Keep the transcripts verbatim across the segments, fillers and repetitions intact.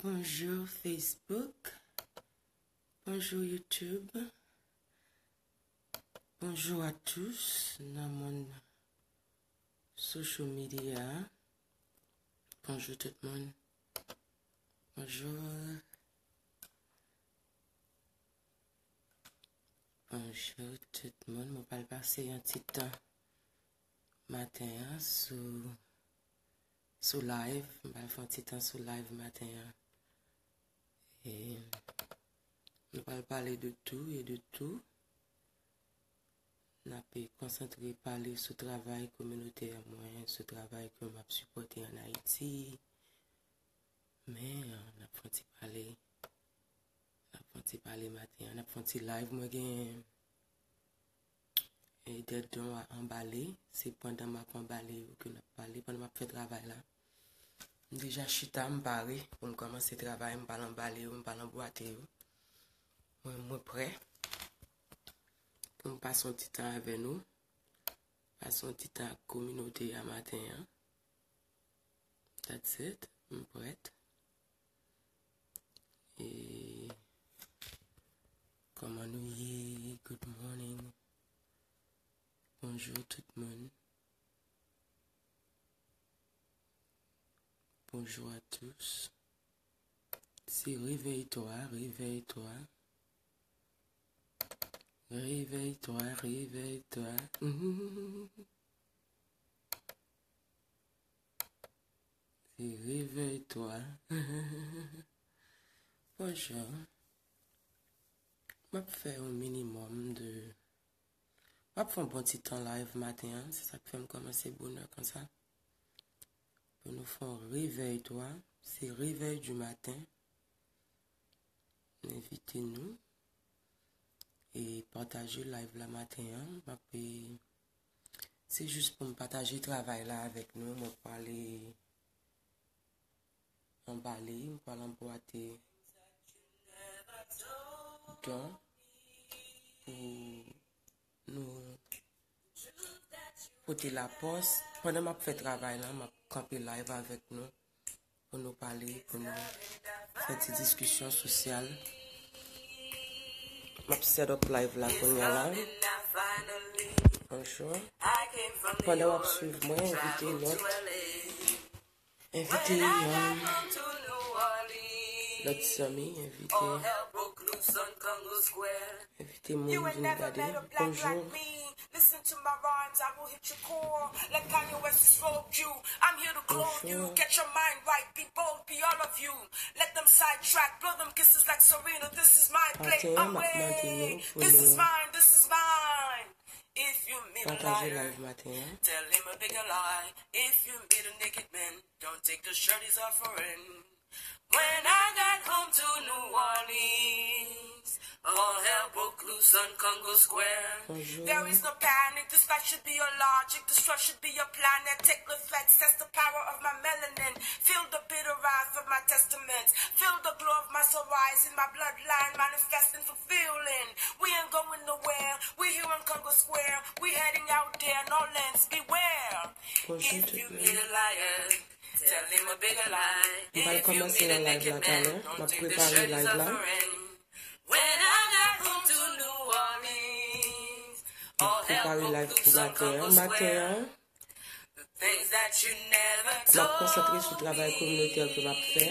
Bonjou Facebook. Bonjou YouTube. Bonjou a tous nan monn social media. Bonjou tout moun. Bonjou. Bonjou tout moun. Mwen pral pase yon ti tan maten an sou, sou live. Mwen pral fè yon ti tan sou live maten an. E nou pral pale de tou e de tou. N ap konsantre pale sou travay kominotè mwen, sou travay ke m ap sipòte ann Ayiti. Men, n ap fè yon ti pale. N ap fè yon ti pale maten an, n ap fè yon ti live. Mwen gen e dè don a anbale. Se pandan m ap anbale yo ke n ap pale, pandan m ap fè travay la. M deja chita, m pare pou m kòmanse travay, m pral anbale yo, m pral anbwate yo. Mwen, mwen prè pou m pase yon ti tan avè nou, pase yon ti tan ak kominote a maten an. That's it, m prèt. E kòman nou ye? Good morning. Bonjou tout moun. Bonjou a tous. Se réveille-toi, réveille-toi. Réveille-toi, réveille-toi. Se réveille-toi. Bonjou. M ap fè yon minimòm de, m ap fè yon bon ti tan live maten an. Se sa k fè m kòmanse bonè konsa. Pou nou fè yon réveille-toi. Se réveil du matin. M envite nou e pataje live la maten an. M ap, e, se jis pou m pataje travay la avèk nou. Mwen pral anbale, m pral anbwate don pou nou pote lapòs. Pandan m ap fè travay la, m ap kanpe live avèk nou pou nou pale, pou nou fè ti diskisyon sosyal. M ap set up live la kounye a la. Bonjou. Pandan w ap swiv mwen, envite lòt, envite, um, lòt zanmi, envite, envite moun vin gade. Bonjou. Listen to my rhymes, I will hit your core. Let Kanye West disrobe you. I'm here to clothe you. Bonjou. Get your mind right, be bold, be all of you. Let them sidetrack, blow them kisses like Serena. This is my play. Maten an, m ap mande nou pou nou pataje live maten an. This is mine, this is mine. If you meet a liar, tell him a bigger lie. If you meet a naked man, don't take the shirt he's offering. When I got home to New Orleans, all hell broke loose on Congo Square. Bonjou. There is no panic, this fight should be your logic, destroy should be your planet. Take the facts, test the power of my melanin. Feel the bitter wrath of my testaments. Feel the glow of my soul rising, my bloodline manifesting, fulfilling. We ain't going nowhere, we here in Congo Square. We heading out there, no lens, beware. Bonjou tout moun. Tell him a bigger lie. M pral kòmanse nan live la talè. M ap prepare live la. M ap prepare live pou maten an. Maten an, m ap konsantre sou travay kominotè ke m ap fè.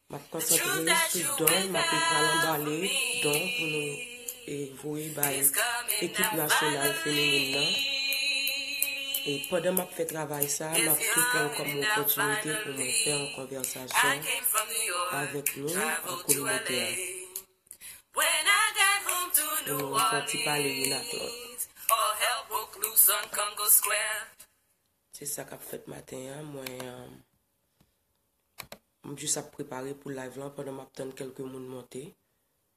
M ap konsantre sou don, m ap pral anbale don pou nou, e, voye bay ekip nasyonal feminin nan. E pandan m ap fè travay sa, m ap tou pran l kòm yon opòtinite pou mwen fè yon konvèsasyon avèk nou, ak kominote a. Pou nou fè yon ti pale youn ak lòt. Se sa k ap fèt maten an, mwen, um, M jis ap prepare pou live lan, pandan m ap tann kèlke moun monte,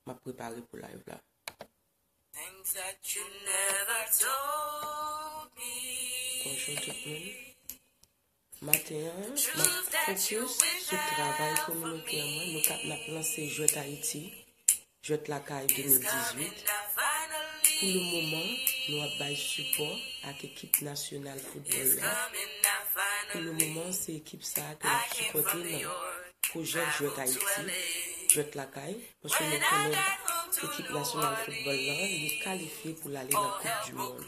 m ap prepare pou live la. Bonjou tout moun. Maten an, m ap fokis sou travay kominotè mwen. Nou ka, n ap lanse Jwèt Ayiti. Jwèt Lakay de mil dizuit. Pou le moman, nou ap bay sipò ak ekip nasyonal foutbòl la. Pou le moman, se ekip sa a ke n ap sipòte nan pwojè Jwèt Ayiti, Jwèt Lakay, paske nou konnen ekip nasyonal foutbòl lan, li kalifye pou l ale nan Koup di Mond.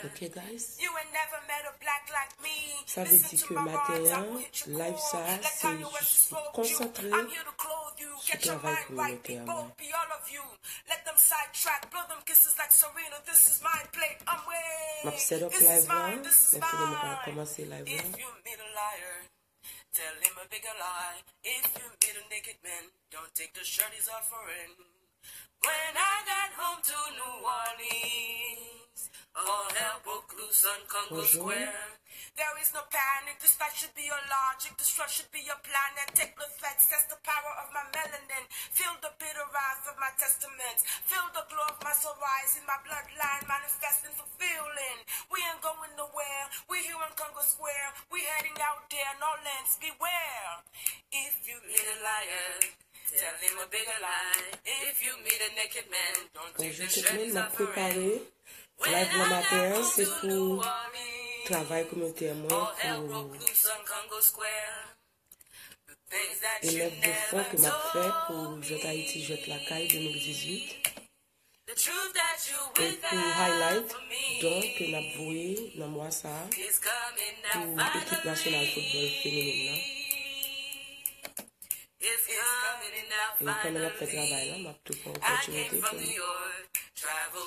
Ok, guys? Sa vle di ke maten an, live sa a, se jis pou konsantre sou travay kominotè a mwen. M ap set up live lan, lè fini mwen pral kòmanse live lan. Tell him a bigger lie. If you meet a naked man, don't take the shirt, he's all foreign. When I got home to New Orleans, all hell broke loose on Congo Square. There is no panic, this fight should be your logic, this trust should be your planet. Take the facts, test the power of my melanin. Feel the bitter wrath of my testaments. Feel the glow of my soul rising, my bloodline manifesting, fulfilling. We ain't going nowhere, we here in Congo Square. We heading out there, no lens, beware. If you meet a liar, tell him a bigger lie. If you meet a naked man, don't take the shirt, he's offering. Live lan maten an, se pou travay kominotè mwen, pou elèv de fon ke m ap fè pou Jwèt Ayiti, Jwèt Lakay de mil dizuit. E pou highlight don ke n ap voye nan mwa sa a pou ekip nasyonal foutbòl feminin nan. E pandan n ap fè travay la, m ap tou pran opòtinite pou m fè yon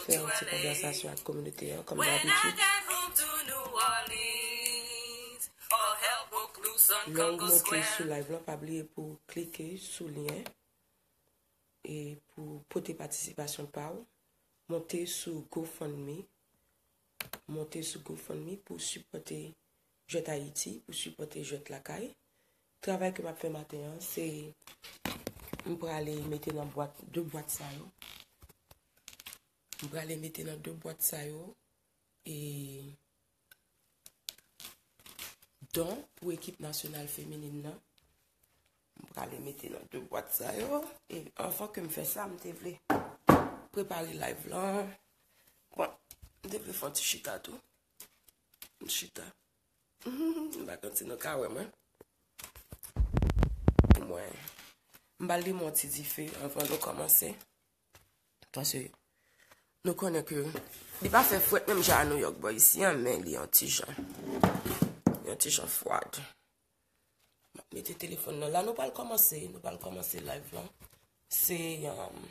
ti konvèsasyon ak kominote an, kòm dabitid. Lè w monte sou live lan, pa bliye pou w klike sou lyen e pou pote patisipasyon pa w. Monte sou GoFundMe. Monte sou GoFundMe pou sipòte Jwèt Ayiti, pou sipòte Jwèt Lakay. Travay ke m ap fè maten an, se m prale mete nan bwat, de bwat sa yo. M prale mete nan de bwat sa yo, e don pou ekip nasyonal feminin nan. M prale mete nan de bwat sa yo. E anvan ke m fè sa, m te vle prepare live lan. Bon, m te vle fè yon ti chita tou. M chita. M pa konn si nou ka wè mwen. Mwen, m pral limen yon ti dife anvan nou kòmanse. Paske nou konnen ke li pa fè frèt menm jan a New York bò isi an, men li yon ti jan, yon ti jan fwad. M ap mete telefòn nan la, nou pral kòmanse, nou pral kòmanse live lan. Se, um,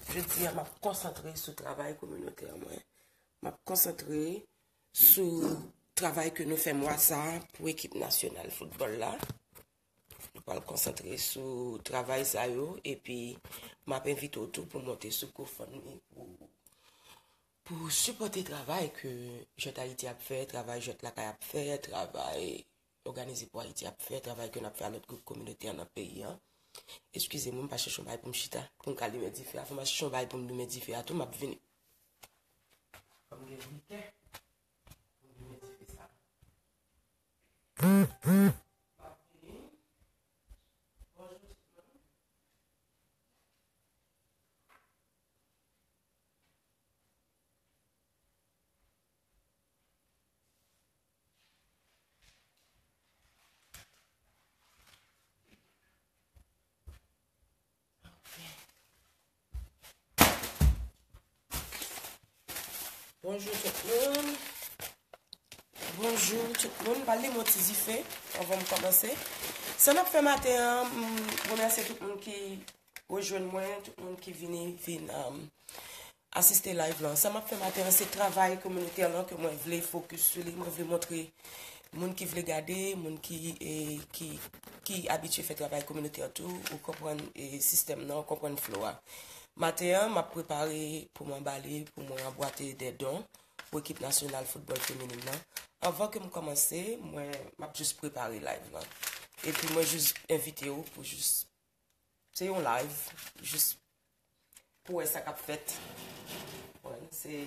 jodi a, m ap konsantre sou travay kominotè mwen. M ap konsantre sou travay ke nou fè mwa sa a pou ekip nasyonal foutbòl la. Nou pral konsantre sou travay sa yo, epi m ap envite w tou pou monte sou GoFundMe pou, pou sipòte travay ke Jwèt Ayiti ap fè, travay Jwèt Lakay ap fè, travay Òganize pou Ayiti ap fè, travay ke n ap fè a lòt gwoup kominotè nan peyi an. Eskize mwen, m pa chèche yon bagay pou m chita, pou m ka limen dife a. Fò m al chèche yon bagay pou m limen dife a tou, m ap vini. Fò m gen briken pou m limen dife sa. Bonjou tout moun. Bonjou tout moun. M pral limen yon ti dife anvan m kòmanse. Sa n ap fè maten an, m remèsye tout moun ki rejwenn mwen, tout moun ki vini, vin, um, asiste live lan. Sa m ap fè maten an, se travay kominotè lan ke mwen vle fokis sou li. Mwen vle montre moun ki vle gade, moun ki, e, ki, ki abitye fè travay kominotè tou, ou konprann, e, sistèm nan, ou konprann flow a. Maten an, m ap prepare pou m anbale, pou mwen anbwate de don pou ekip nasyonal foutbòl feminin nan. Anvan ke m kòmanse, mwen, m ap jis prepare live lan. Epi mwen jis envite w pou jis, se yon live, jis pou wè sa k ap fèt. Bon, se,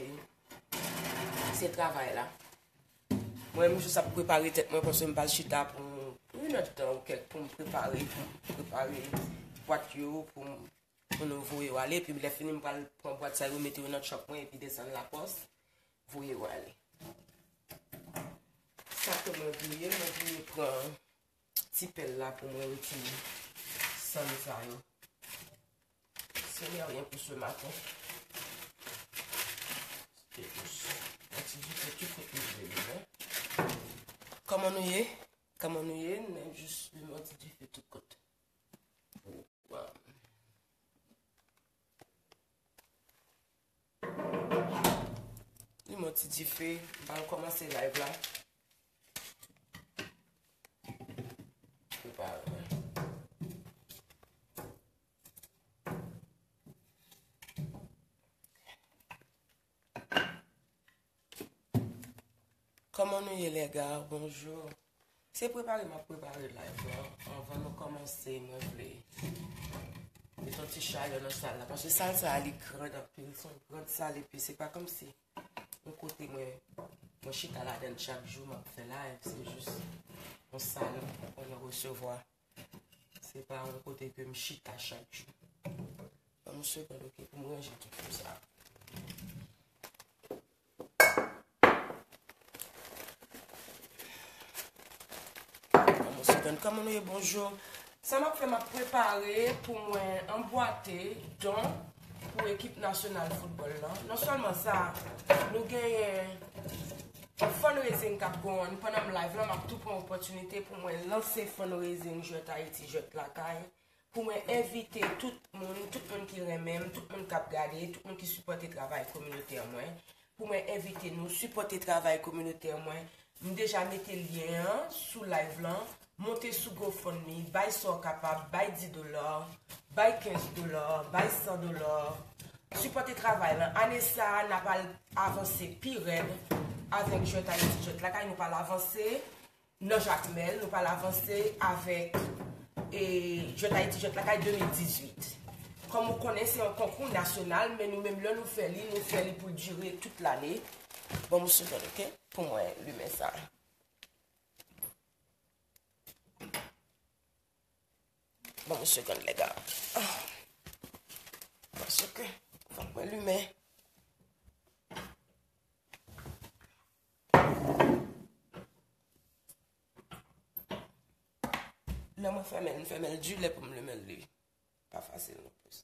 se travay la. Mwen, m jis ap prepare tèt mwen, paske m pral chita pou yon èdtan ou kèk pou m prepare, pou m prepare bwat yo, pou m, pou nou voye yo ale. Epi lè fini, m pral pran bwat sa yo, mete yo nan truck mwen, epi desann lapòs, voye yo ale. Sa ke mwen vle, mwen vle pran ti pèl la pou mwen retire sann sa yo. Ce n'est rien pour ce matin. Se jis yon ti dife tout kote m vle li, men. Kòman nou ye? Kòman nou ye? N ap jis limen yon ti dife tout kote. Pou, um, limen yon ti dife. M pral kòmanse live la. Prepare mwen. Kòman nou ye, lèga? Bonjou. Se prepare m ap prepare live la. Anvan nou kòmanse, mwen vle met yon ti chalè nan sal la. Paske sal sa a, li gran anpil. Se yon gran sal, epi se pa kòmsi yon kote mwen, mwen chita ladan l chak jou, m ap fè live. Se jis yon sal pou mwen resevwa. Se pa yon kote ke m chita chak jou. Ban m yon segonn, oke, pou m ranje tout sa. Ban m yon segonn. Kòman nou ye? Bonjou. Sa m ap fè, m ap prepare pou mwen anbwate don pou ekip nasyonal foutbòl lan. Non sèlman sa, nou genyen yon fundraising k ap gwonn. Pandan m live lan, m ap tou pran opòtinite pou mwen lanse fundraising Jwèt Ayiti, Jwèt Lakay, pou mwen envite tout moun, tout moun ki renmen m, tout moun k ap gade, tout moun ki sipòte travay kominotè mwen, pou mwen envite nou sipòte travay kominotè mwen. M deja mete lyen an sou live lan. Monte sou GoFundMe, bay sa w kapab, bay dis dola, bay kenz dola, bay san dola. Sipòte travay lan. Ane sa a, n ap al avanse pi rèd avèk Jwèt Ayiti, Jwèt Lakay. Nou pral avanse nan Jakmèl, nou pral avanse avèk, e, Jwèt Ayiti, Jwèt Lakay de mil dizuit. Kòm ou konnen, se yon konkou nasyonal, men nou menm, lè nou fè li, nou fè li pou l dire tout lane. Ban m yon segonn, oke? Pou mwen limen sa. Ban m yon segonn, lèga. Ah. Paske fòk mwen limen. Lè mwen fèmen l, m fèmen l di lè pou m limen l, li pa fasil non plis.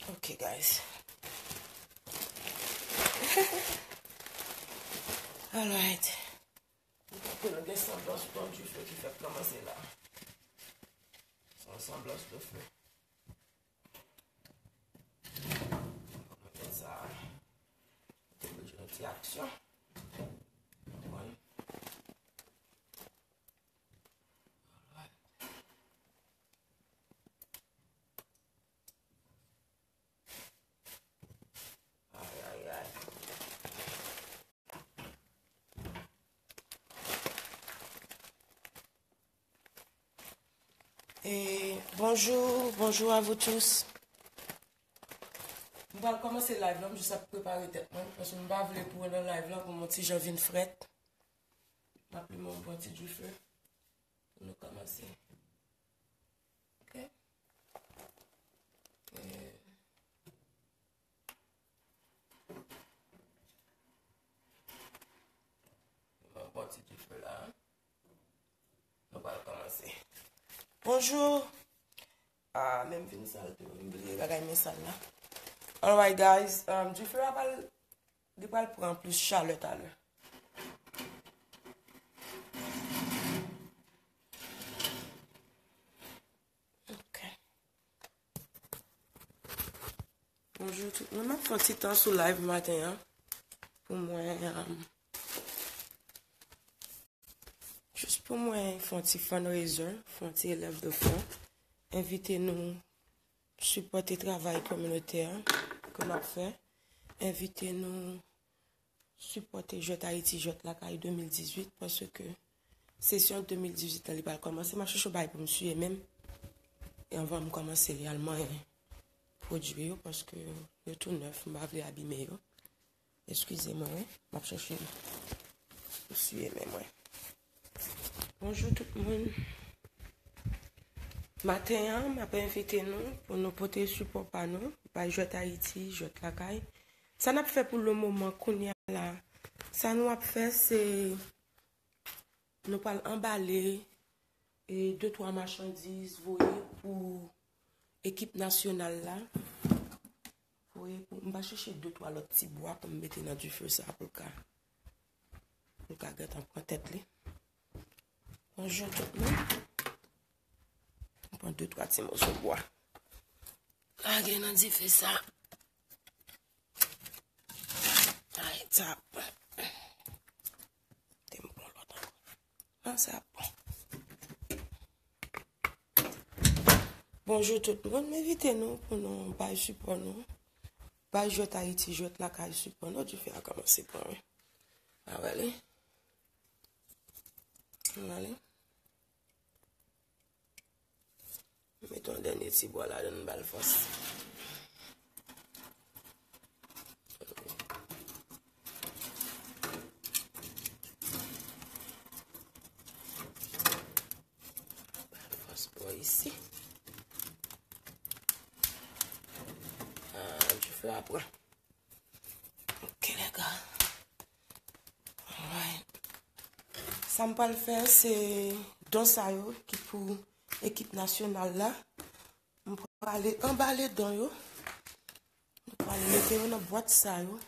Ok, guys. Alright. Nou gen sanblans pou yon dife ki fèk kòmanse la. Se yon sanblans de fè. Kòmantè sa a te bezwen yon ti aksyon. Konprann? Ay, ay, ay. E, bonjou, bonjou a vous tous. M pral kòmanse live lan, m jis ap prepare tèt mwen, paske m pa vle pou nan live lan pou mwen ti jan vin frèt. M ap limen yon bon ti dife pou nou kòmanse. Ok? E, Mwen pran ti dife la. Nou pral kòmanse. Bonjou. Ah, men m fin sal tou. M bliye bagay men sal la. Alright, guys. Um, dife a pral, li pral pran plis chalè talè. Ok. Bonjou tout moun. M ap fè yon ti tan sou live maten an. Pou mwen, um, jis pou mwen fè yon ti fundraiser, fè yon ti lèv de fon. Envite nou sipòte travay kominotè ke n ap fè. Envite nou sipòte Jwèt Ayiti, Jwèt Lakay de mil dizuit, paske sesyon de mil dizuit lan, li pral kòmanse. M ap chèche yon bagay pou m siye men m. E anvan m kòmanse reyèlman, eh, pwodui yo, paske yo tou nèf, m pa vle abime yo. Eskize mwen, wi. M ap chèche pou siye men mwen. Bonjou tout moun. Maten an, m ap envite nou pou nou pote sipò pa nou, bay Jwèt Ayiti, Jwèt Lakay. Sa n ap fè pou le moman kounye a la, sa nou ap fè, se nou pral anbale e de twa machandiz voye pou ekip nasyonal la. Voye pou, m va chèche de twa lòt ti bwa pou m mete nan dife sa pou l ka, pou l ka gentan pran tèt li. Bonjou tout moun. M pran de twa ti moso bwa. Lage nan dife sa. Ay, sa ap bon. Te m pran lòt ankò. An, sa ap bon. Bonjou tout moun, m envite nou pou nou bay sipò nou. Bay Jwèt Ayiti, Jwèt Lakay sipò nou. Dife a kòmanse pran, wi. A wè li. Ann ale. Mete yon dènye ti bwa ladan l, ba l fòs. Ba l fòs bò isi. Ah, dife a pran. Ok, lè gars. Alright. Sa m pral fè, se don sa yo ki pou ekip nasyonal la. M pral anbale don yo. M pral mete yo nan bwat sa yo.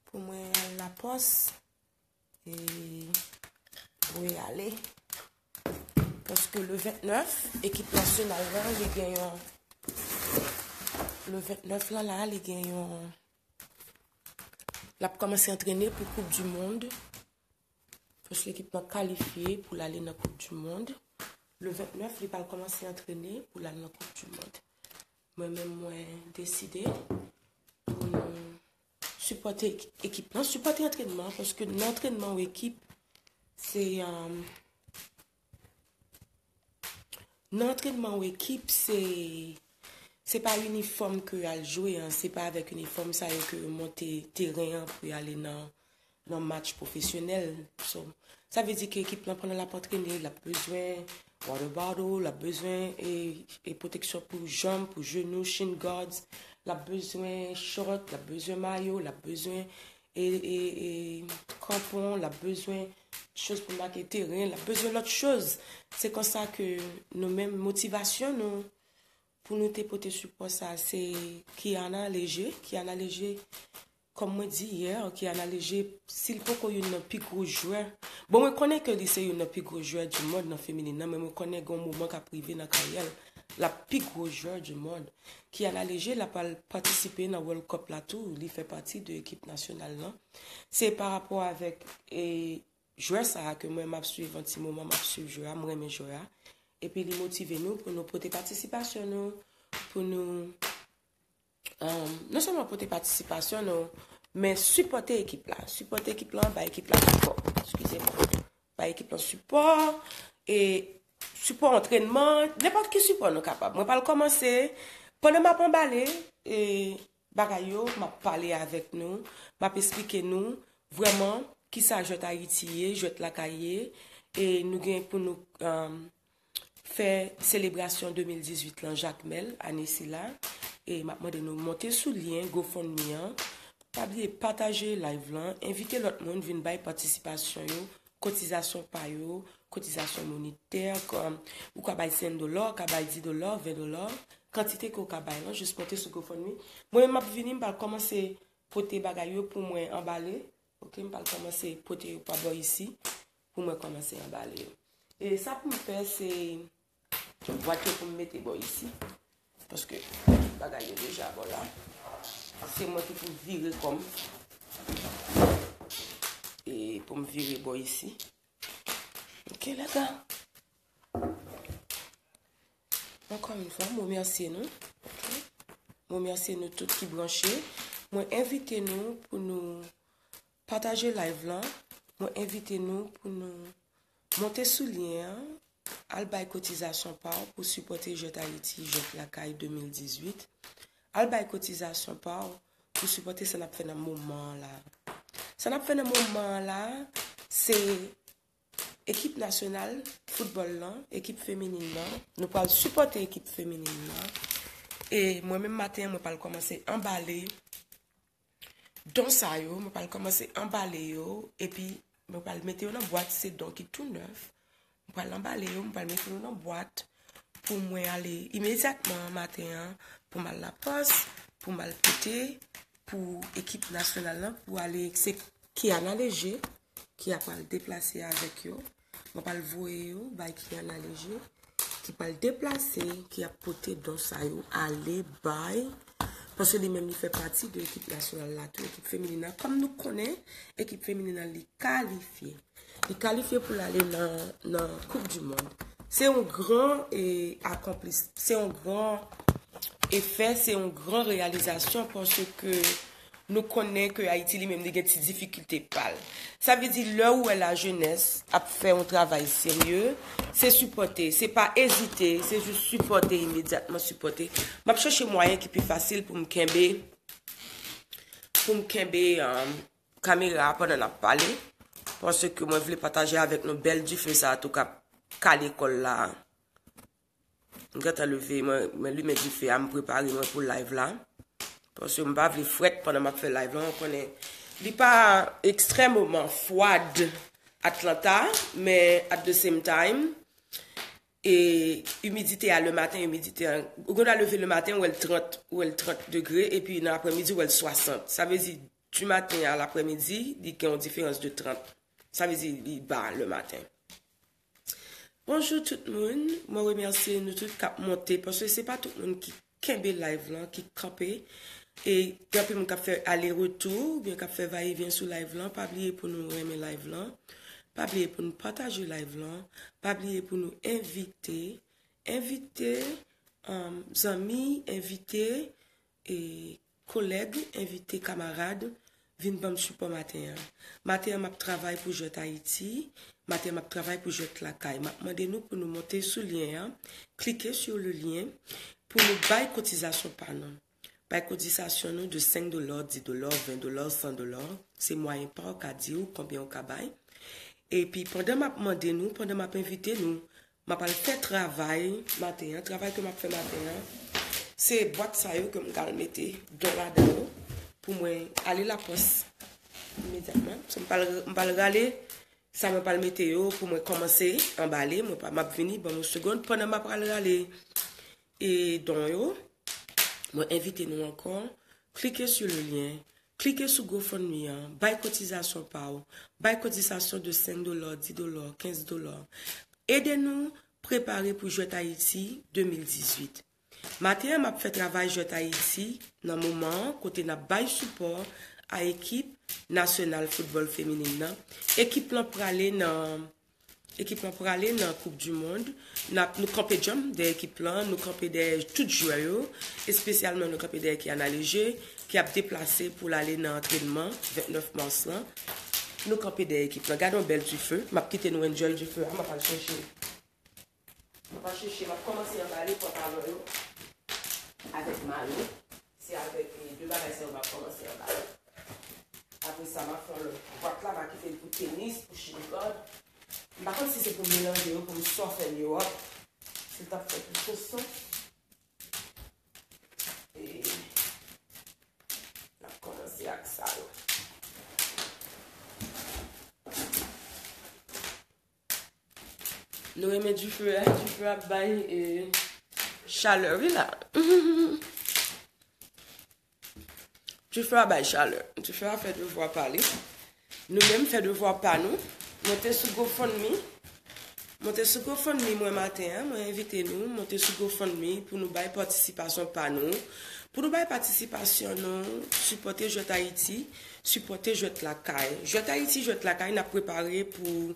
Pou mwen al lapòs. E voye ale. Paske le vennèf, ekip nasyonal la, li gen yon, le vennèf lan la, li gen yon, l ap kòmanse antrene pou Koup di Mond. Paske ekip lan kalifye pou l ale nan Koup di Mond. Le vennèf, li pral kòmanse antrene pou l al nan Koup di Mond. Mwen menm, mwen deside pou nou sipòte ek-, ekip lan, sipòte antrènman, paske nan antrènman w ekip, se, um, nan antrènman w ekip, se, se pa inifòm ke y al jwe an, se pa avèk inifòm sa yo ke yo monte teren an pou y ale nan, nan match pwofesyonèl. So, sa vle di ke ekip lan, pandan l ap antrene, l ap bezwen water bottle, l ap bezwen, e, e pwoteksyon pou janm, pou jenou, shin guards, l ap bezwen short, l ap bezwen mayo, l ap bezwen, e, e, e, kanpon, l ap bezwen choz pou make teren, l ap bezwen lòt choz. Se konsa ke nou menm, motivasyon nou, pou nou te pote sipò sa, se Kiana Léger. Kiana Léger, kòm mwen di yè, Kiana Léger, si l poko youn nan pi gwo jwè, bon, mwen konnen ke li se youn nan pi gwo jwè du monde nan feminin nan, men mwen konnen gen yon moman k ap rive nan karyè l, l ap pi gwo jwè du monde. Kiana Léger, l ap al patisipe nan World Cup la tou, li fè pati de ekip nasyonal lan. Se pa rapò avèk, e, jwè sa a ke mwen m ap swiv yon ti moman, m ap swiv jwè a, m renmen jwè a. Epi li motive nou pou nou pote patisipasyon nou, pou nou, um, non sèlman pote patisipasyon nou, men sipòte ekip la. Sipòte ekip la, bay ekip la sipò. Eskize mwen. Bay ekip la sipò, e sipò antrènman, nenpòt ki sipò nou kapab. Mwen pral kòmanse, pandan m ap anbale, e bagay yo, m ap pale avèk nou, m ap esplike nou vrèman kisa Jwèt Ayiti ye, Jwèt Lakay ye, e nou gen pou nou, um, fè selebrasyon de mil dizuit lan Jakmèl, ane sila, e m ap mande nou monte sou lyen GoFundMe an, pa bliye pataje live lan, envite lòt moun vin bay patisipasyon yo, kotizasyon pa yo, kotizasyon monetè, kòm ou ka bay senk dola, ou ka bay dis dola, ven dola, kantite ke w ka bay lan, jis monte sou GoFundMe. Mwen menm m ap vini, m pral kòmanse pote bagay yo pou mwen anbale. Ok, m pral kòmanse pote yo pa bò isi, pou mwen kòmanse anbale yo. E sa pou m fè, se bwat yo pou m mete bò isi. Paske bagay yo deja bò la. Se mwen ki pou vire kò m. E pou m vire bò isi. Ok, lè gars. Ankò yon fwa, m remèsye nou. Ok? M remèsye nou tout ki branche. Mwen envite nou pou nou pataje live lan. Mwen envite nou pou nou monte sou lyen an, al bay kotizasyon pa w pou sipòte Jwèt Ayiti, Jwèt Lakay de mil dizuit. Al bay kotizasyon pa w pou sipòte sa n ap fè nan moman an la. Sa n ap fè nan moman an la, se ekip nasyonal foutbòl lan, ekip feminin lan. Nou pral sipòte ekip feminin lan. E mwen menm maten an, mwen pral kòmanse anbale don sa yo. Mwen pral kòmanse anbale yo, epi mwen pral mete yo nan bwat, se don ki tou nèf. Mwen pral anbale yo, mwen pral mete yo nan bwat pou mwen ale imedyatman maten an, pou m al lapòs, pou m al pote pou ekip nasyonal lan, pou ale, se Kiana Léger ki ap al deplase avèk yo. Mwen pral voye yo bay Kiana Léger, ki pral deplase, ki ap pote don sa yo ale bay, paske li menm li fè pati de ekip nasyonal la tou, ekip feminin nan. Kòm nou konnen, ekip feminin nan li kalifye. Li kalifye pou l ale nan, nan Koup di Mond. Se yon gran e, akonplis, se yon gran efè, se yon gran reyalizasyon, paske nou konnen ke Ayiti li menm li gen ti difikilte pa l. Sa vle di, lè ou wè lajenès ap fè yon travay serye, se sipòte, se pa ezite, se jis sipòte, imedyatman sipòte. M ap chèche mwayen ki pi fasil pou m kenbe, pou m kenbe, um, kamera a pandan n ap pale, paske mwen vle pataje avèk nou bèl dife sa a tou k ap kale kò l la. M gentan leve, mwen, mwen limen dife a, m prepare mwen pou live la. Paske m pa vle frèt pandan m ap fè live la, ou konnen. Li pa ekstrèmeman fwad Atlanta, men at the same time, e imidite a le maten, imidite a, ou gen dwa leve le maten, ou wè l trant, ou wè l trant degre, epi nan aprèmidi, ou wè l swasant. Sa vle di, du maten a l'après-midi, li gen yon diferans de trant. Sa vle di, li ba le maten. Bonjou tout moun, mwen remèsye nou tout k ap monte, paske se pa tout moun ki kenbe live lan, ki kanpe. E gen anpil moun k ap fè ale retou, oubyen k ap fè va e vyen sou live lan. Pa bliye pou nou renmen live lan. Pa bliye pou nou pataje live lan. Pa bliye pou nou envite, envite, um, zanmi, envite, e kolèg, envite, kamarad, vin ban m sipò maten an. Maten an, m ap travay pou Jwèt Ayiti. Maten an, m ap travay pou Jwèt Lakay. M ap mande nou pou nou monte sou lyen an, klike sur le lien, pou nou bay kotizasyon pa nou. Bay kotizasyon nou de senk dola, dis dola, ven dola, san dola. Se mwayen pa w ka di w konbyen w ka bay. Epi, pandan m ap mande nou, pandan m ap envite nou, m ap al fè travay maten an. Travay ke m ap fè maten an, se bwat sa yo ke m pral mete don ladan yo pou mwen ale lapòs imedyatman. So, m pral, m pral rale sa mwen pral mete yo pou mwen kòmanse anbale. Mwen pa, m ap vini, ban m yon segonn. Pandan m ap pral rale e don yo, mwen envite nou ankò, klike sur le lien, klike sou GoFundMe an, bay kotizasyon pa w, bay kotizasyon de senk dola, dis dola, kenz dola. Ede nou prepare pou Jwèt Ayiti de mil dizuit. Maten an, m ap fè travay Jwèt Ayiti nan moman an, kote n ap bay sipò a ekip nasyonal foutbòl feminin nan. Ekip lan prale nan, ekip lan prale nan Koup di Mond. N ap, nou kanpe djanm dèyè ekip lan, nou kanpe dèyè tout jwè yo, espesyalman nou kanpe dèyè Kiana Léger, ki ap deplase pou l ale nan antrenman vennèf mas lan. Nou kanpe dèyè ekip lan. Gade yon bèl dife. M ap kite nou enjoy dife a, m ap al chèche. Mwen pa chèche, m ap kòmanse anbale pantalon yo avèk mayo. Se avèk, eh, de bagay sa yo m ap kòmanse anbale. Apre sa, m ap fè yon lòt bwat la, m a kite l pou tenis, pou shin guard. M pa konn si se pou m melanje yo, pou m soften yo up. Si l t ap fè plis sans. E m ap kòmanse ak sa yo. Nou renmen dife a, dife a ap bay, e, chalè, wi la. Dife a bay chalè. Dife a fè devwa pa li. Nou menm fè devwa pa nou. Monte sou GoFundMe. Monte sou GoFundMe mwen maten an. Mwen envite nou monte sou GoFundMe pou nou bay patisipasyon pa nou. Pou nou bay patisipasyon nou, sipòte Jwèt Ayiti, sipòte Jwèt Lakay. Jwèt Ayiti, Jwèt Lakay, n ap prepare pou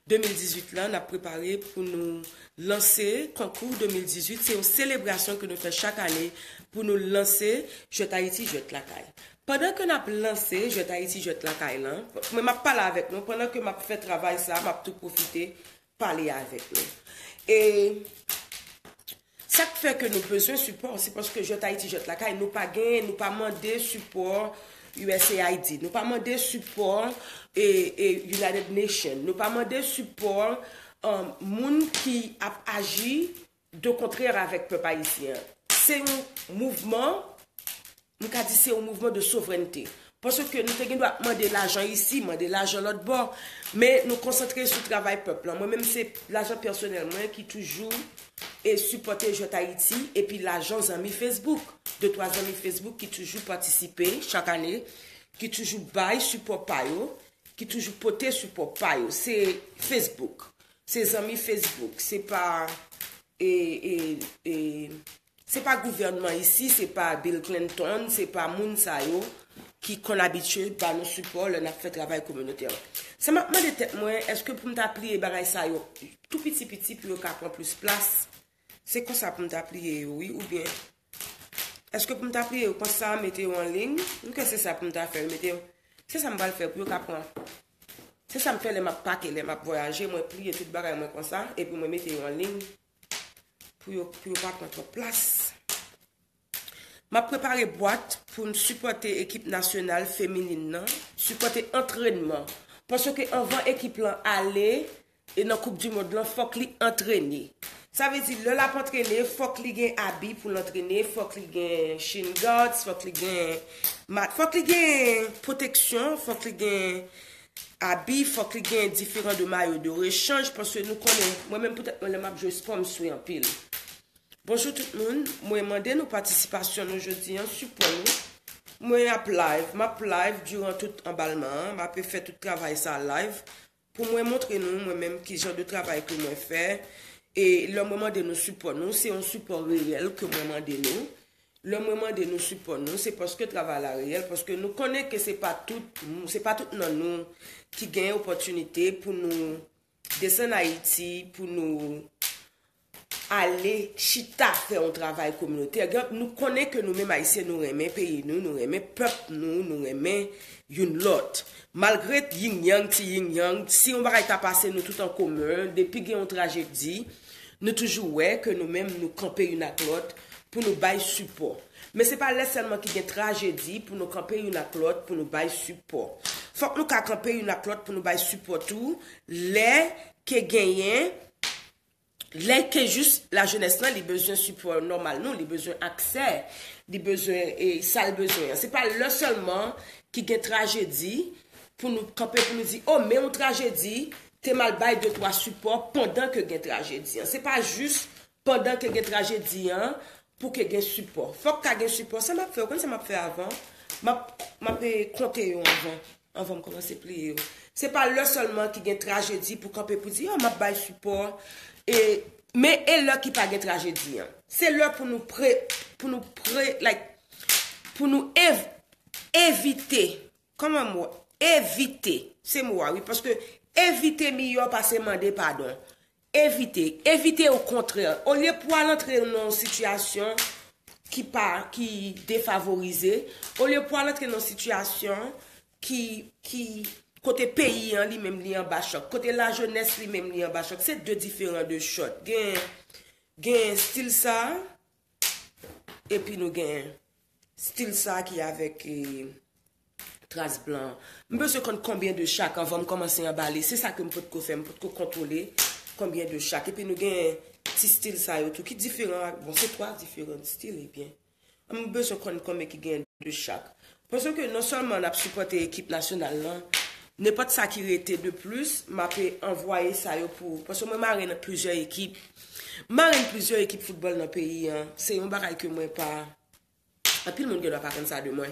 de mil dizuit lan, n ap prepare pou nou lanse konkou de mil dizuit. Se yon selebrasyon ke nou fè chak ane pou nou lanse Jwèt Ayiti, Jwèt Lakay. Pandan ke n ap lanse Jwèt Ayiti, Jwèt Lakay lan, mwen m ap pale avèk nou, pandan ke m ap fè travay sa, m ap tou pwofite pale avèk nou. E sa k fè ke nou bezwen sipò, se paske Jwèt Ayiti, Jwèt Lakay, nou pa genyen, nou pa mande sipò U S A I D, nou pa mande sipò e, e United Nations, nou pa mande sipò um, moun ki ap aji de kontrè avèk pèp ayisyen an. Se yon mouvman, m ka di se yon mouvman de souvrènte. Paske nou te gen dwa mande lajan isi, mande lajan lòt bò, men nou konsantre sou travay pèp lan. Mwen menm se lajan pèsonèl mwen ki toujou e sipòte Jwèt Ayiti, epi lajan zanmi Facebook. De twa zanmi Facebook ki toujou patisipe chak ane, ki toujou bay sipò pa yo, ki toujou pote sipò pa yo. Se Facebook. Se zanmi Facebook. Se pa e, e, e, se pa gouvènman isi, se pa Bill Clinton, se pa moun sa yo ki konn abitye ba nou sipò lè n ap fè travay kominotè. Sa m ap mande tèt mwen, èske pou m ta pliye bagay sa yo tou piti piti pou yo ka pran plis plas? Se konsa pou m ta pliye yo, wi, oubyen èske pou m ta pliye yo konsa, mete yo an liy? M kwè se sa pou m ta fè, mete yo. Se sa m pral fè pou yo ka pran. Se sa m fè lè m ap pake, lè m ap vwayaje, mwen pliye tout bagay mwen konsa, epi mwen mete yo an liy pou yo, pou yo pa pran twòp plas. M ap prepare bwat pou m sipòte ekip nasyonal feminin nan, sipòte antrènman. Paske anvan ekip lan ale e nan Koup di Mond lan, fòk li antrene. Sa vle di, lè l ap antrene, fòk li gen abi pou l antrene, fòk li gen shin guards, fòk li gen mat, fòk li gen pwoteksyon, fòk li gen abi, fòk li gen diferan de mayo de rechanj, paske nou konnen, mwen menm poutèt mwen, lè m ap jwe spò, m swe anpil. Bonjou tout moun, mwen mande nou patisipasyon nou jodi an, sipò nou. Mwen ap live, m ap live diran tout anbalman an, m ap fè tout travay sa live pou mwen montre nou mwen menm ki jan de travay ke mwen fè. E lè mwen mande nou sipò nou, se yon sipò reyèl ke mwen mande nou. Lè mwen mande nou sipò nou, se paske travay la reyèl, paske nou konnen ke se pa tout, se pa tout nan nou ki gen opòtinite pou nou desann Ayiti, pou nou ale chita fè yon travay kominotè. Gen, nou konnen ke nou menm Ayisyen, nou renmen peyi nou, nou renmen pèp nou, nou renmen youn lòt. Malgre yin yang, ti yin yang, si yon bagay ta pase nou tout an komen, depi gen yon trajedi, nou toujou wè ke nou menm nou kanpe youn ak lòt pou nou bay sipò. Men se pa lè sèlman ki gen trajedi pou nou kanpe youn ak lòt pou nou bay sipò. Fòk nou ka kanpe youn ak lòt pou nou bay sipò tou lè ke genyen, lè ke jis lajenès lan li bezwen sipò nòmal nou, li bezwen aksè, li bezwen e, sa l bezwen an. Se pa lè sèlman ki gen trajedi pou nou kanpe pou nou di, o, men yon trajedi, te m al bay de twa sipò pandan ke gen trajedi an. Se pa jis pandan ke gen trajedi an pou ke gen sipò. Fòk ka gen sipò. Sa m ap fè, ou konn sa m ap fè avan? M ap, m ap e, konte yo anvan. Anvan m kòmanse pliye yo. Se pa lè sèlman ki gen trajedi pou kanpe pou di, o, m ap bay sipò. E, men e lè ki pa gen trajedi an. Se lè pou nou pre, pou nou pre, like, pou nou ev, evite. Kòman mo? Evite. Se mo a, wi. Paske evite miyò pase mande padon. Evite. Evite okontrè. Olye pou al antre nan yon sitiyasyon ki pa, ki defavorize, olye pou al antre nan yon sitiyasyon ki, ki, kote peyi an li menm li anba chòk, kote lajenès li menm li anba chòk, se de diferan de chòt. Gen, gen stil sa, epi nou gen stil sa ki avèk e, tras blan. M bezwen konn konbyen de chak anvan m kòmanse anbale. Se sa ke m potko fè, m potko kontwole konbyen de chak. Epi nou gen ti stil sa yo tou ki diferan. Bon, se twa diferan stil, ebyen. M bezwen konn konbyen ki gen de chak. Paske non sèlman n ap sipòte ekip nasyonal lan, nenpòt sa ki rete de plis, m ape anvwaye sa yo pou, paske mwen marenn plizyè ekip. M marenn plizyè ekip foutbòl nan peyi an. Se yon bagay ke mwen pa, anpil moun gen dwa pa konn sa de mwen.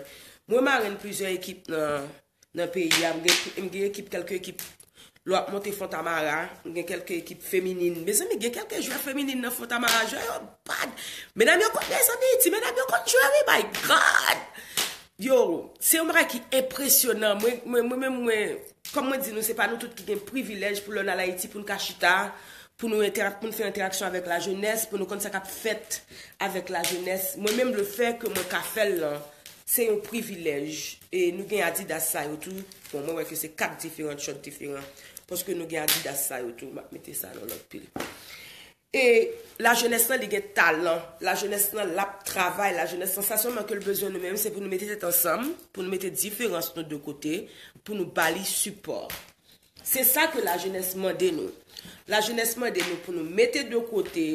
Mwen marenn plizyè ekip nan, nan peyi a. M gen, m gen ekip, kèlke ekip. Lè w ap monte Fontamara, m gen kèlke ekip feminin. Mezanmi, gen kèlke jwè feminin nan Fontamara. Jwè yo bad. Medam yo konn, mezanmi, ti medam yo konn jwe, wi, my God! Yo, se yon bagay ki enpresyonan. Mwen, mwen, mwen menm, mwen, kòm mwen di nou, se pa nou tout ki gen privilèj pou lè n al Ayiti, pou n ka chita, pou nou entèrak-, pou n fè entèraksyon avèk lajenès, pou nou konn sa k ap fèt avèk lajenès. Mwen menm, le fait que mwen ka fè l lan, se yon privilèj. E nou gen Adidas sa yo tou. Bon, mwen wè ke se kat diferan, short diferan. Paske nou gen Adidas sa yo tou. M ap mete sa nan lòt pil. E lajenès lan, li gen talan. Lajenès lan, l ap travay. Lajenès lan, sa sèlman ke l bezwen nou menm, se pou nou mete tèt ansanm, pou nou mete diferans nou de kote, pou nou ba li sipò. Se sa ke lajenès mande nou. Lajenès mande nou pou nou mete de kote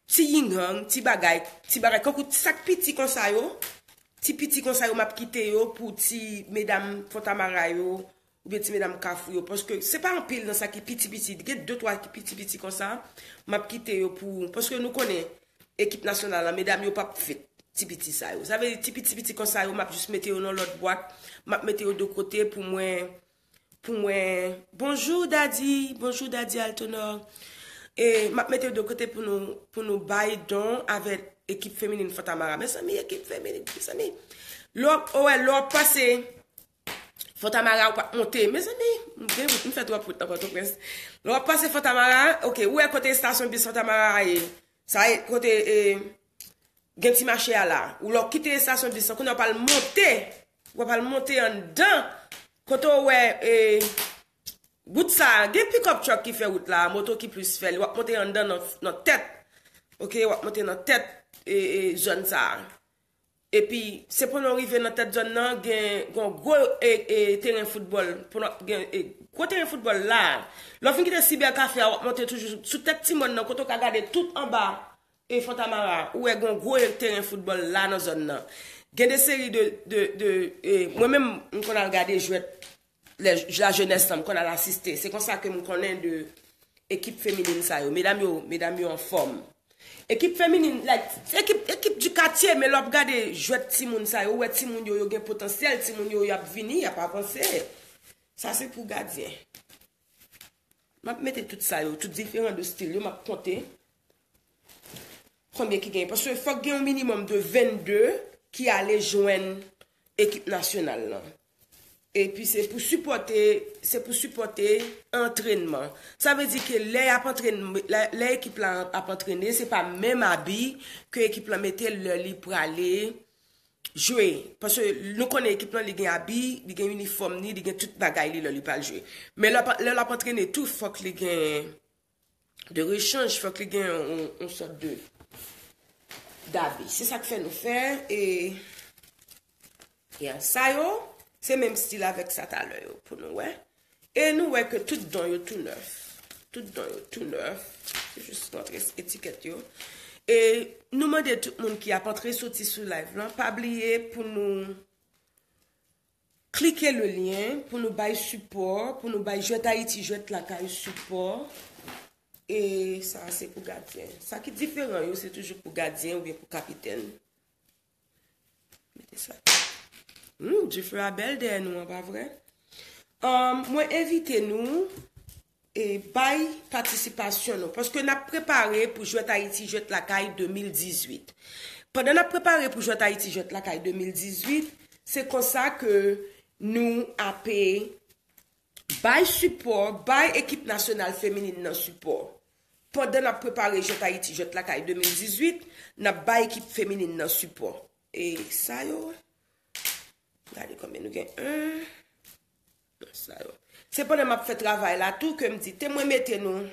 ti yingyang, ti bagay, ti bagay. Kankou sa k piti konsa yo, ti piti konsa yo, m ap kite yo pou ti medam Fontamara yo, oubyen ti medam Kafou yo, paske se pa anpil nan sa ki piti piti, gen de twa ki piti piti konsa, m ap kite yo pou, paske nou konnen, ekip nasyonal la, medam yo p ap fèt ti piti sa yo. Sa vle di ti piti piti konsa yo, m ap jis mete yo nan lòt bwat, m ap mete yo de kote pou mwen, pou mwen, bonjou Daddy, bonjou Daddy Altonor. E m ap mete yo de kote pou nou, pou nou bay don avèk ekip feminin Fontamara. Mezanmi, ekip feminin, mezanmi. Lè w, oh, wè, lè w ap pase Fontamara, ou p ap monte. Mezanmi, m gen wout, m fè twòp wout nan Pòtoprens. Lè w ap pase Fontamara, ok, ou wè kote estasyon bis Fontamara a ye. Sa e kote, e, gen ti mache a la. Ou lè w kite estasyon bis lan, kounye a w pral monte. Ou pral monte anndan. Kote w wè, e, wout sa a, gen pick-up truck ki fè wout la, moto ki plis fè l. W ap monte anndan nan, nan tèt. Ok, w ap monte nan tèt, e, e, zòn sa a. Epi, se pandan w rive nan tèt zòn nan, gen, gen yon gwo, e, e, teren foutbòl. Pandan, gen, e, gwo teren foutbòl la. Lè w fin kite Cyber Café a, w ap monte toujou sou tèt ti mòn nan, kote w ka gade tout anba, e, Fontamara. Ou wè gen yon gwo teren foutbòl la nan zòn nan. Gen de seri de, de, de, e, mwen menm, m konn al gade jwèt lè, lajenès lan, m konn al asiste. Se konsa ke m konnen de ekip feminin sa yo. Medam yo, medam yo anfòm. Ekip feminin, like, se ekip, ekip du quartier, men lè w ap gade jwèt timoun sa yo, ou wè timoun yo, yo gen potansyèl, timoun yo, y ap vini, y ap avanse. Sa se pou gadyen. M ap mete tout sa yo, tout diferan de stil yo, m ap konte konbyen ki genyen. Paske fòk gen yon minimòm de vennde ki ale jwenn ekip nasyonal lan. Epi se pou sipòte, se pou sipòte antrènman. Sa vle di ke lè y ap antrèn, lè, lè ekip la ap antrene, se pa menm abi ke ekip la mete lè li prale jwe. Paske nou konnen ekip lan, li gen abi, li gen inifòm ni, li gen tout bagay li lè li pral jwe. Men lè, lè l ap antrene tou, fòk li gen de rechanj, fòk li gen yon, yon sòt de dabi. Se sa k fè nou fè, e, ya, sa yo, se menm stil avèk sa talè yo, pou nou wè. E nou wè ke tout don yo tou nèf. Tout don yo tou nèf. Se jis rantre etikèt yo. E nou mande tout moun ki ap antre soti sou live lan, pa bliye pou nou klike le lyen pou nou bay sipò, pou nou bay Jwèt Ayiti, Jwèt Lakay sipò. E sa, se pou gadyen. Sa ki diferan yo, se toujou pou gadyen oubyen pou kapitèn. Mete sa. Hmm, dife a bèl dèyè nou an, pa vre? Um, mwen envite nou e bay patisipasyon nou. Paske n ap prepare pou Jwèt Ayiti, Jwèt Lakay de mil dizuit. Pandan n ap prepare pou Jwèt Ayiti, Jwèt Lakay de mil dizuit, se konsa ke nou ape bay sipò, bay ekip nasyonal feminin nan sipò. Pandan n ap prepare Jwèt Ayiti, Jwèt Lakay de mil dizuit, n ap bay ekip feminin nan sipò. E sa yo, gade konbyen nou gen. En, sa yo. Se pandan m ap fè travay la tou ke m di, te mwen mete nou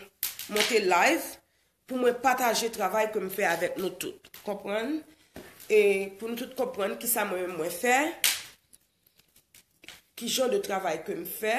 monte live pou mwen pataje travay ke m fè avèk nou tout. Konprann? E pou nou tout konprann kisa mwen menm mwen fè, ki jan de travay ke m fè.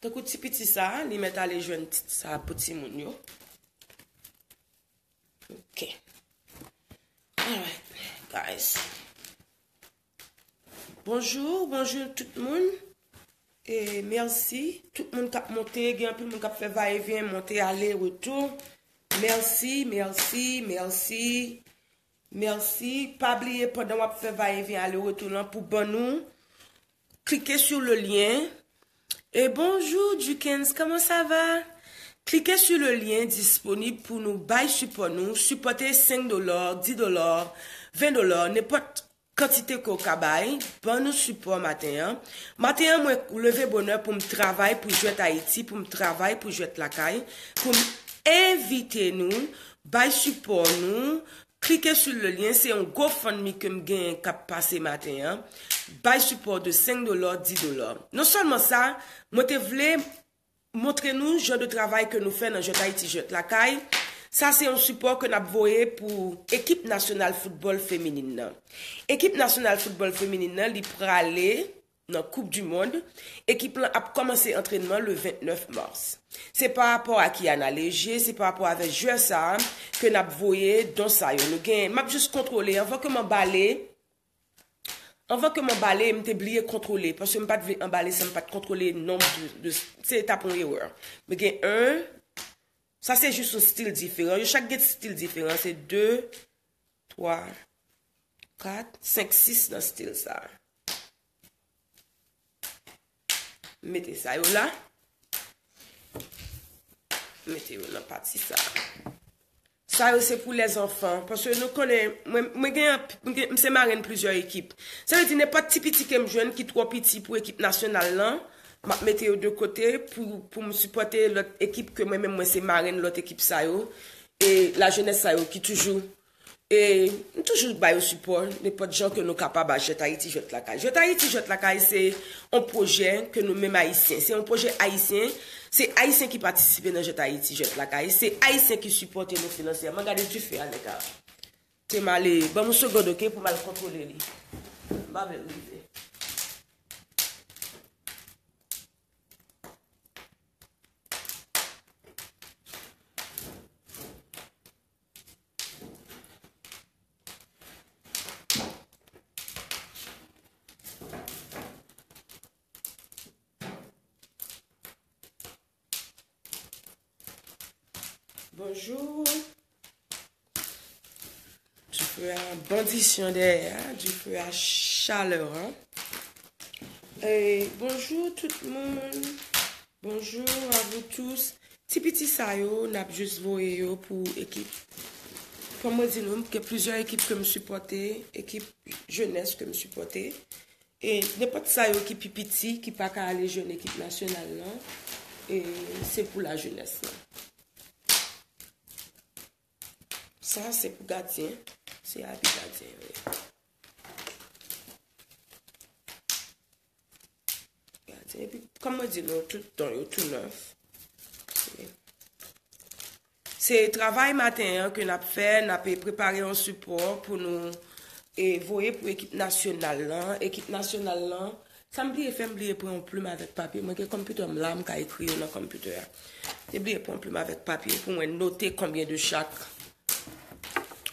Tankou ti piti sa, li mèt ale jwenn ti sa pou timoun yo. Ok. Alright, guys. Bonjou, bonjou tout moun. E mèsi. Tout moun k ap monte, gen anpil moun k ap fè va e vyen, monte, ale, retou. Mèsi, mèsi, mèsi. Mèsi. Pa bliye, pandan w ap fè va e vyen, ale, retou lan, pou ban nou, cliquez sur le lien. E bonjou, Jukens, comment ça va? Cliquez sur le lien disponib pou nou bay sipò nou. Sipòte senk dola, dis dola, ven dola, nenpòt kantite ke w ka bay, ban nou sipò maten an. Maten an, mwen leve bonè pou m travay pou Jwèt Ayiti, pou m travay pou Jwèt Lakay, pou m envite nou, bay sipò nou, klike sou le lyen, se yon GoFundMe ke m genyen k ap pase maten an. Bay sipò de senk dola, dis dola. Non sèlman sa, mwen te vle montre nou jan de travay ke nou fè nan Jwèt Ayiti, Jwèt Lakay. Sa se yon sipò ke n ap voye pou ekip nasyonal foutbòl feminin nan. Ekip nasyonal foutbòl feminin nan, li prale nan Koup di Mond. Ekip lan ap kòmanse antrènman le vennèf mas. Se pa rapò a Kiana Léger, se pa rapò avèk jwè sa a ke n ap voye don sa yo. Nou gen, m ap jis kontwole, anvan ke m anbale, anvan ke m anbale, m te bliye kontwole, paske m pa t vle anbale san m pa t kontwole nonb de, de, se ta pran erè. Men gen en, sa se jis yon stil diferan. Yo chak gen stil diferan. Se de, twa, kat, senk, sis nan stil sa. M mete sa yo la. M mete yo nan pati sa. Sa yo se pou lèzanfan. Paske nou konnen, mwen, mwen gen, mwen gen, m se marenn plizyè ekip. Sa vle di nenpòt ti piti ke m jwenn ki twò piti pou ekip nasyonal lan, m ap mete yo de kote pou, pou m sipòte lòt ekip ke mwen menm mwen se marenn lòt ekip sa yo. E lajenès sa yo ki toujou E m toujou ba yo sipò, nenpòt jan ke nou kapab a Jwèt Ayiti, Jwèt Lakay. Jwèt Ayiti, Jwèt Lakay, se yon pwojè ke nou menm Ayisyen. Se yon pwojè ayisyen. Se Ayisyen ki patisipe nan Jwèt Ayiti, Jwèt Lakay. Se Ayisyen ki sipòte nou finansyèman. Gade dife a, nèg la. Te m ale, ban m yon segonn, oke, pou m al kontwole li. M pa vle l rive. Bonjou. Dife a, bandisyon dèyè a, dife a, chalè a. E, bonjou tout moun. Bonjour à vous tous. Ti piti sa yo, n ap jis voye yo pou ekip. Fò mwen di nou, gen plizyè ekip ke m sipòte, ekip jenès ke m sipòte. E nenpòt sa yo ki pi piti, ki pa ka ale jwenn ekip nasyonal lan, e se pou lajenès lan. Sa, se pou gadyen. Se abi gadyen yo ye. Gadyen. Epi, kòm mwen di nou, tout don yo tou nèf. Se, se travay maten an ke n ap fè, n ap prepare yon sipò pou nou, e, voye pou ekip nasyonal lan. Ekip nasyonal lan, sa m bliye fè, m bliye pran yon plim avèk papye. Mwen gen kòmpitè m la, m ka ekri yo nan kòmpitè a. Te bliye pran yon plim avèk papye pou mwen note konbyen de chak.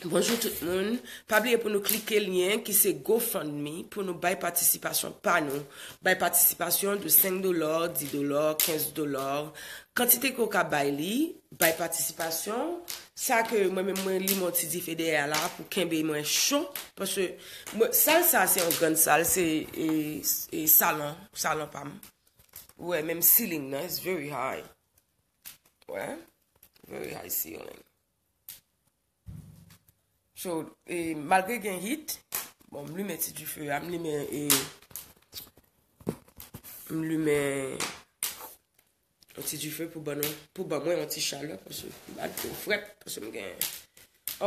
Bonjou tout moun. Pa bliye pou nou klike lyen ki se GoFundMe pou nou bay patisipasyon pa nou. Bay patisipasyon de senk dola, dis dola, kenz dola. Kantite ke w ka bay li, bay patisipasyon. Sa ke mwen menm mwen limen yon ti dife dèyè a la pou kenbe mwen cho. Paske mwen, sal sa se yon grann sal, se, e, e, salon, salon pa m. Ou wè, menm ceiling nan, it's very high. Wè, very high ceiling. So, e, malgre gen heat, bon, m limen ti dife a, m limen, e, m limen yon ti dife pou ban nou, pou ban mwen yon ti chalè, paske m pa twò frèt, paske m gen.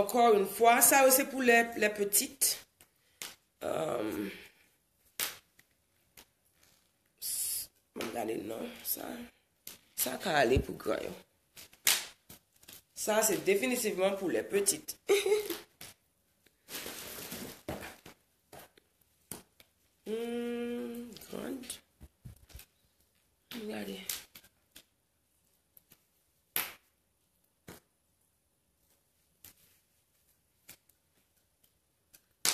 Encore une fois, sa yo se pou les, les petites. Euh, s-, m gade non, sa, sa ka ale pou gran yo. Sa, se definitivman pou les petites. Hmm, grande. Gade.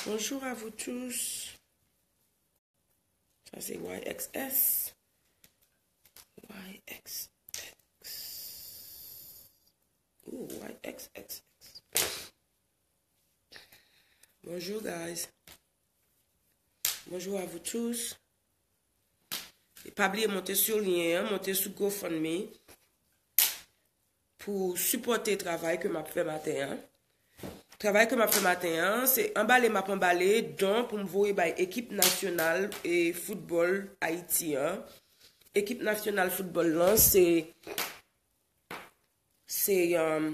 Bonjour à vous tous. Sa se Y X S. Y X X. Ooh, Y X X X. Bonjour, guys. Bonjour à vous tous. E pa bliye monte sou lyen an, monte sou GoFundMe pou sipòte travay ke m ap fè maten an. Travay ke m ap fè maten an, se anbale m ap anbale don pou m voye bay ekip nasyonal e foutbòl Ayiti an. Ekip nasyonal foutbòl lan, se, se, um,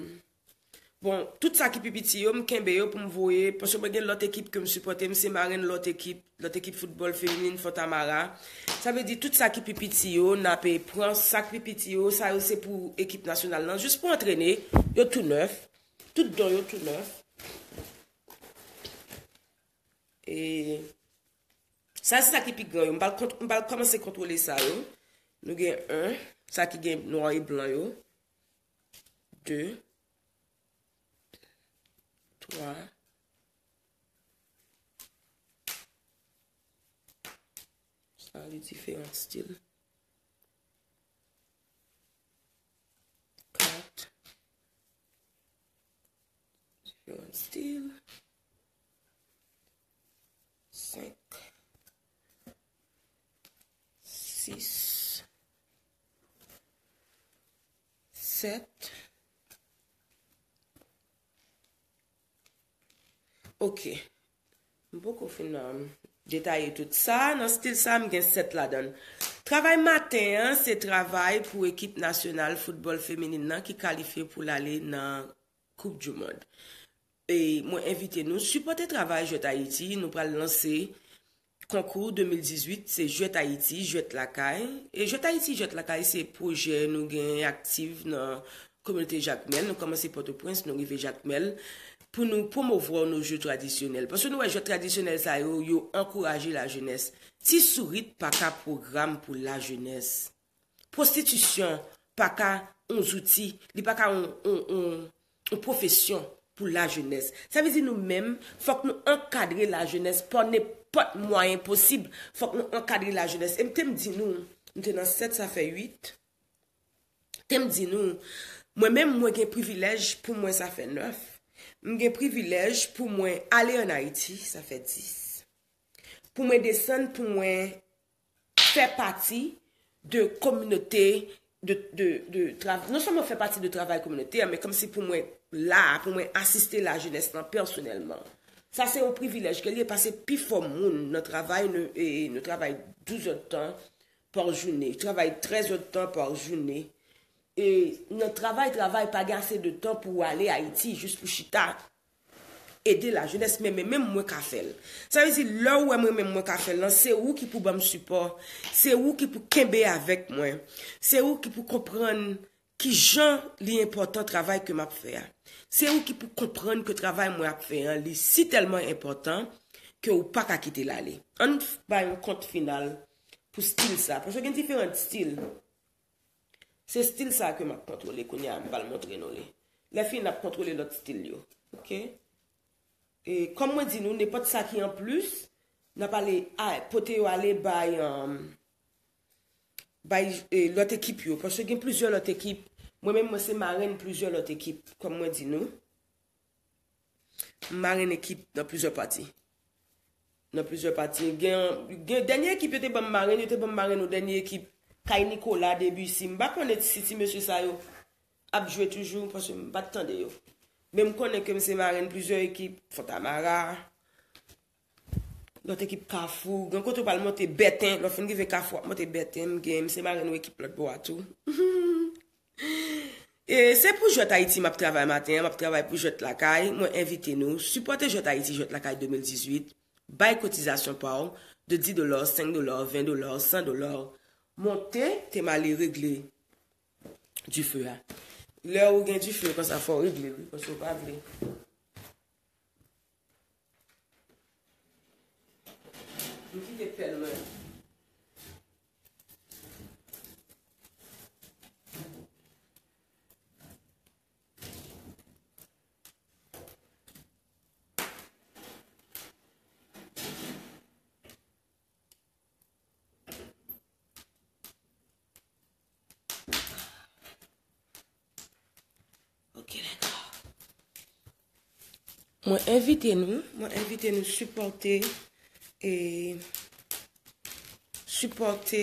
bon, tout sa ki pi piti yo, m kenbe yo pou m voye, paske mwen gen lòt ekip ke m sipòte, m se marenn lòt ekip, lòt ekip foutbòl feminin, Fontamara. Sa vle di, tout sa ki pi piti yo, n ape pran sa k pi piti yo, sa yo se pou ekip nasyonal lan, jis pou antrene, yo tou nèf, tout don yo tou nèf. E sa, se sa ki pi gran yo. M pral kont-, m pral kòmanse kontwole sa yo. Nou gen en, sa ki gen nwa e blan yo. De, twa, sa li diferan stil. Kat, diferan stil. Senk, sis, sèt. Ok. M poko fin, um, detaye tout sa. Nan stil sa, m gen sèt ladan l. Travay maten an, se travay pou ekip nasyonal foutbòl feminin nan ki kalifye pou l ale nan Coupe du Monde. E mwen envite nou sipòte travay Jwèt Ayiti. Nou pral lanse konkou de mil dizuit, se Jwèt Ayiti, Jwèt Lakay. E Jwèt Ayiti, Jwèt Lakay, se pwojè nou gen aktif nan kominote Jakmèl. Nou kòmanse Pòtoprens, nou rive Jakmèl, pou nou pwomouvwa nos jeux tradisyonèl. Paske nou wè jwèt tradisyonèl sa yo, yo ankouraje lajenès. Ti sourit pa ka pwogram pou lajenès. Pwostitisyon pa ka yon zouti, li pa ka yon, yon, yon, yon pwofesyon pou lajenès. Sa vle di nou menm, fòk nou ankadre lajenès pa nenpòt mwayen posib. Fòk nou ankadre lajenès. E m te m di nou, m te nan sèt, sa fè uit. Te m di nou, mwen menm, mwen gen privilèj pou mwen, sa fè nèf. M gen privilèj pou mwen ale ann Ayiti, sa fè dis. Pou mwen desann, pou mwen fè pati de kominote, de, de, de trav-, non sèlman fè pati de travay kominotè, men kòmsi pou mwen la, pou mwen asiste lajenès lan pèsonèlman. Sa se yon privilèj ke l ye, paske pifò moun nan travay, nou, e, nou travay douz èdtan pa jounen, travay trèz èdtan pa jounen. E nan travay, travay, pa gen ase de tan pou w ale Ayiti jis pou chita ede lajenès, men, men menm mwen ka fè l. Sa vle di, lè w wè mwen menm mwen ka fè l lan, se ou ki pou ban m sipò, se ou ki pou kenbe avèk mwen, se ou ki pou konprann ki jan li enpòtan travay ke m ap fè a. Se ou ki pou konprann ke travay mwen ap fè an, li si tèlman enpòtan ke ou pa ka kite l ale. Ann f-, bay yon kont final pou stil sa, paske gen diferan stil. Se stil sa ke m ap kontwole kounye a, m pral montre nou li. Lè fini, n ap kontwole lòt stil yo. Oke? E kòm mwen di nou, nenpòt sa ki anplis, n ap ale a, pote yo ale bay, um, bay, e, lòt ekip yo. Paske gen plizyè lòt ekip. Mwen menm, mwen se marenn plizyè lòt ekip, kòm mwen di nou. M marenn ekip nan plizyè pati. Nan plizyè pati. Gen, gen dènye ekip yo te ban m marenn, yo te ban m marenn yon dènye ekip. Kay Nicolas Debussy. M pa konnen si ti mesye sa yo ap jwe toujou, paske m pa t tande yo. Men m konnen ke m se marenn plizyè ekip. Fontamara, lòt ekip Kafou. Gen kote w pral monte Bèten. Lè w fin rive Kafou, w ap monte Bèten. M gen, m se marenn yon ekip lòt bò a tou. E se pou Jwèt Ayiti m ap travay maten an, m ap travay pou Jwèt Lakay. Mwen envite nou, sipòte Jwèt Ayiti, Jwèt Lakay de mil dizuit. Bay kotizasyon pa w de dis dola, senk dola, ven dola, san dola. Monte, te m ale regle dife a. Lè ou gen dife konsa, fò w regle l, wi, paske w pa vle. M kite pèl mwen. Ok, dakò. Mwen envite nou, mwen envite nou sipòte, e, sipòte,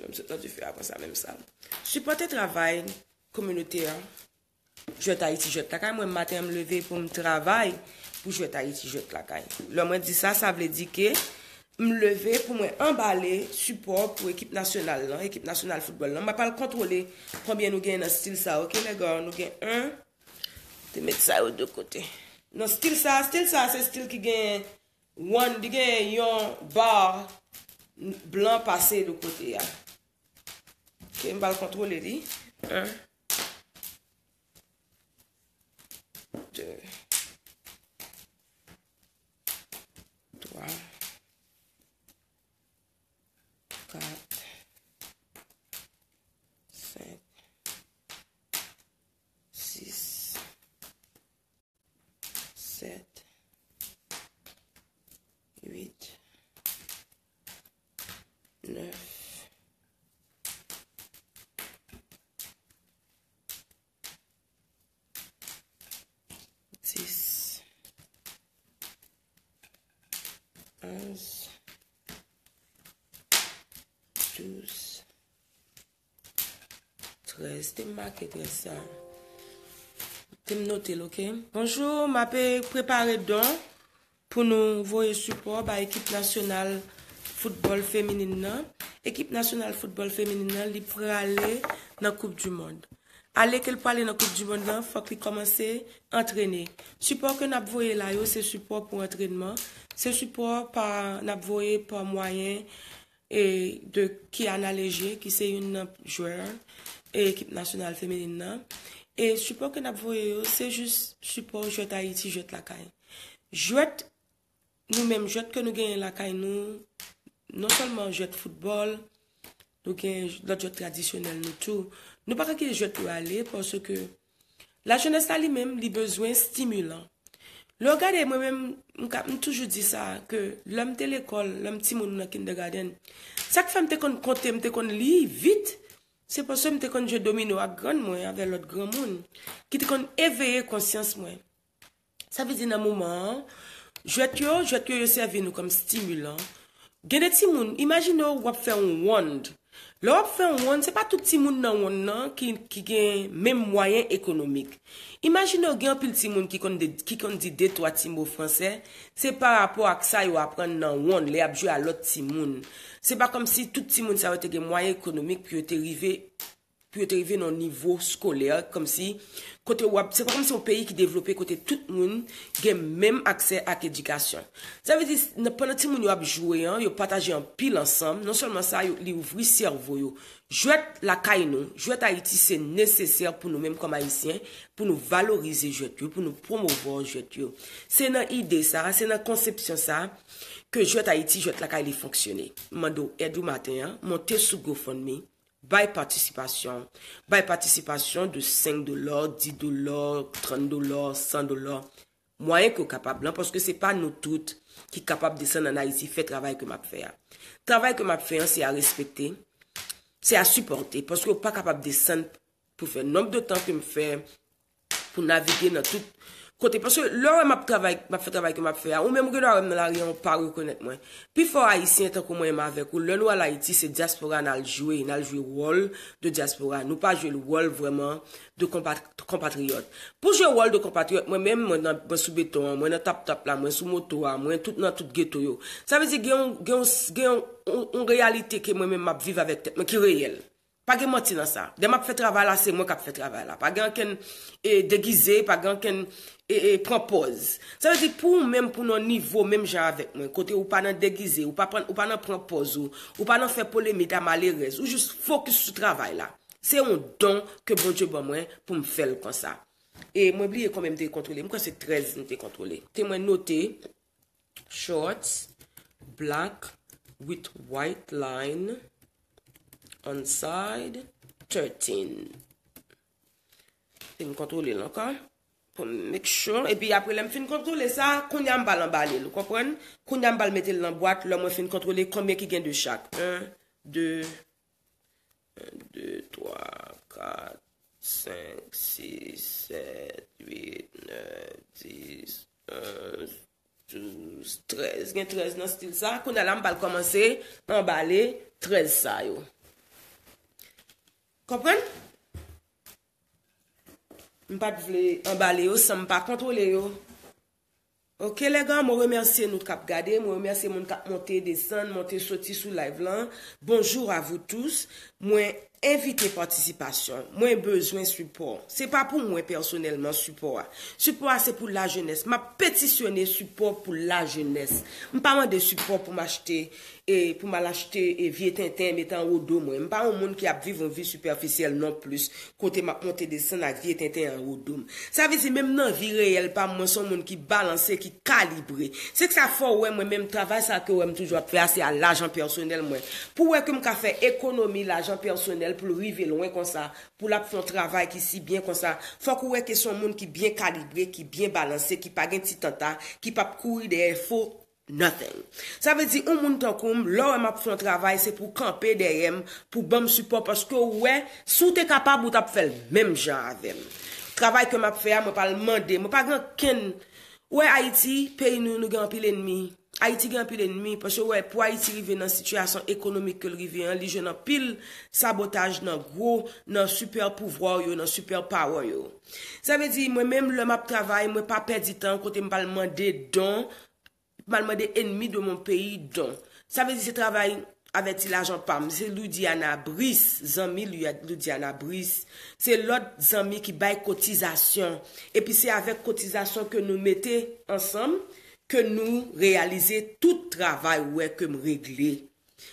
menm sot nan dife a konsa, menm sa. Sipòte travay kominote a. Jwèt Ayiti jwèt lakay mwen, maten an m leve pou m travay pou Jwèt Ayiti jwèt lakay. Lè mwen di sa, sa vle di ke m leve pou mwen anbale sipò pou ekip nasyonal lan, ekip nasyonal foutbòl lan. M ap al kontwole konbyen nou gen nan stil sa, oke, lègò, nou gen en, te met sa yo de kote. Nan stil sa, stil sa, se stil ki gen one, li gen yon ba blan pase de kote a. Oke, m pral kontwole li. En, de, twa, kat, senk, sis, sèt, uit, nèf, dis, onz, douz, trèz. Te m make trèz sa. Te m note l, oke? Bonjou, m ape prepare don pou nou voye sipò bay ekip nasyonal foutbòl feminin nan. Ekip nasyonal foutbòl feminin nan, li prale nan Koup di Mond. Ale ke l prale nan Koup di Mond lan, fòk li kòmanse antrene. Sipò ke n ap voye la yo, se sipò pou antrènman. Se sipò pa, n ap voye pa mwayen e de Kiana Léger, ki se youn nan jwè e ekip nasyonal feminin nan. E sipò ke n ap voye yo, se jis sipò Jwèt Ayiti, jwèt lakay. Jwèt, nou menm, jwèt ke nou genyen lakay nou, non sèlman jwèt foutbòl, nou gen lòt jwèt tradisyonèl nou tou. Nou pa ka kite jwèt yo ale, paske lajenès la li menm, li bezwen stimilan. Lè w gade, mwen menm, m ka, m toujou di sa, ke lè m te lekòl, lè m timoun nan kindergarten, sa k fè m te konn konte, m te konn li vit, se paske m te konn jwe domino ak grann mwen, avè lòt granmoun, ki te konn eveye konsyans mwen. Sa vle di nan moman an, jwèt yo, jwèt yo, yo sèvi nou kòm stimilan. Gen de timoun, imajine w, w ap fè yon wonn. Lè w ap fè yon wonn, se pa tout timoun nan wonn nan ki, ki gen menm mwayen ekonomik. Imajine w, gen anpil timoun ki konn de, ki konn di de twa ti mo fransè, se pa rapò ak sa yo aprann nan wonn, lè y ap jwe a lòt timoun. Se pa kòmsi tout timoun sa yo te gen mwayen ekonomik pou yo te rive pou yo te rive nan yon nivo skolè, kòmsi, kote w ap, se pa kòmsi yon peyi ki devlope kote tout moun gen menm aksè ak edikasyon. Sa vle di, nan, pandan timoun yo ap jwe an, yo pataje anpil ansanm, non sèlman sa, yo, li ouvri sèvo yo. Jwèt lakay nou, jwèt Ayiti, se nesesè pou nou menm kòm Ayisyen, pou nou valorize jwèt yo, pou nou pwomouvwa jwèt yo. Se nan ide sa, se nan konsepsyon sa, ke Jwèt Ayiti, jwèt lakay li fonksyone. M mande w èd ou maten an, monte sou GoFundMe, bay patisipasyon. Bay patisipasyon de senk dola, dis dola, trant dola, san dola. Mwayen ke w kapab lan, paske se pa nou tout ki kapab desann ann Ayiti fè travay ke m ap fè a. Travay ke m ap fè an, se a respekte, se a sipòte, paske w pa kapab desann pou fè nonb de tan ke m fè pou navige nan tout kote. Paske lè w wè m ap travay, m ap fè travay ke m ap fè a, ou menm ou gen dwa wè m nan lari an, ou pa rekonèt mwen. Pifò Ayisyen tankou mwen menm avèk ou, lè nou al Ayiti, se dyaspora n al jwe, n al jwe wòl de dyaspora. Nou pa jwe wòl vrèman de konpa-, konpatriyòt. Pou jwe wòl de konpatriyòt, mwen menm, mwen nan, mwen sou beton an, mwen nan tap-tap la, mwen sou moto a, mwen tout nan tout geto yo. Sa vle di gen yon, gen yon, gen yon, yon, yon reyalite ke mwen menm m ap viv avèk tèt mwen ki reyèl. Pa gen manti nan sa. Lè m ap fè travay la, se mwen k ap fè travay la. Pa gen ankenn, e, degize, pa gen ankenn, e, e, pran pòz. Sa vle di pou ou menm, pou nan nivo menm jan avèk mwen, kote ou pa nan degize, ou pa pran, ou pa nan pran pòz ou, ou pa nan fè polemik a malerèz, ou jis fokis sou travay la. Se yon don ke Bondye ban mwen pou m fè l konsa. E mwen bliye konbyen m te kontwole. M kwè se trèz m te kontwole. Te mwen note, shorts, black with white line on side, thirteen. Te m kontwole l ankò. Pou m make sure. Epi apre lè m fin kontwole sa, kounye a m pral anbale l. Ou konprann? Kounye a m pral mete l nan bwat, lè mwen fin kontwole konbyen ki gen de chak. En, de, en, de, twa, kat, senk, sis, sèt, uit, nèf, dis, onz, douz, trèz. Gen trèz nan stil sa. Kounye a la, m pral kòmanse anbale trèz sa yo. Konprann? M pa t vle anbale yo san m pa kontwole yo. Ok, les gars, mwen remèsye nou k ap gade, mwen remèsye moun k ap monte, desann, monte, soti sou live lan. Bonjour à vous tous. Mwen envite patisipasyon. Mwen bezwen sipò. Se pa pou mwen pèsonèlman sipò a. Sipò a se pou lajenès. M ap petisyone sipò pou lajenès. M pa mande sipò pou m achte e pou m al achte e vye tenten mete anwo do mwen. M pa yon moun ki ap viv yon vi sipèfisyèl non plis, kote m ap monte desann ak vye tenten anwo do m. Sa vle di, menm nan vi reyèl pa m, mwen se yon moun ki balanse, ki kalibre. Se sa k fè w wè mwen menm travay sa ke w wè m toujou ap fè a, se a lajan pèsonèl mwen. Pou w wè ke m ka fè ekonomi lajan pèsonèl pou l rive lwen konsa, pou l ap fè yon travay ki si byen konsa, fòk ou wè ke se yon moun ki byen kalibre, ki byen balanse, ki pa gen ti tanta, ki p ap kouri dèyè fo nothing. Sa vle di, yon moun tankou m, lè w wè m ap fè yon travay, se pou w kanpe dèyè m, pou ban m sipò, paske w wè, si w te kapab, ou t ap fè l menm jan avè m. Travay ke m ap fè a, mwen pa l mande, mwen pa gen okenn. Ou wè Ayiti, peyi nou, nou gen anpil enmi. Ayiti gen anpil enmi, paske w wè, pou Ayiti rive nan sitiyasyon ekonomik ke l rive an, li jwenn anpil sabotaj nan gwo, nan sipè pouvwa yo, nan sipè power yo. Sa vle di, mwen menm, lè m ap travay, mwen pa pèdi tan kote m pa l mande don, m al mande ennemi de mon pays don. Sa vle di se travay avèti lajan pa m. Se Loudiana Brice, zanmi Lou-, Loudiana Brice. Se lòt zanmi ki bay kotizasyon. Epi se avèk kotizasyon ke nou mete ansanm, ke nou reyalize tout travay ou wè ke m regle.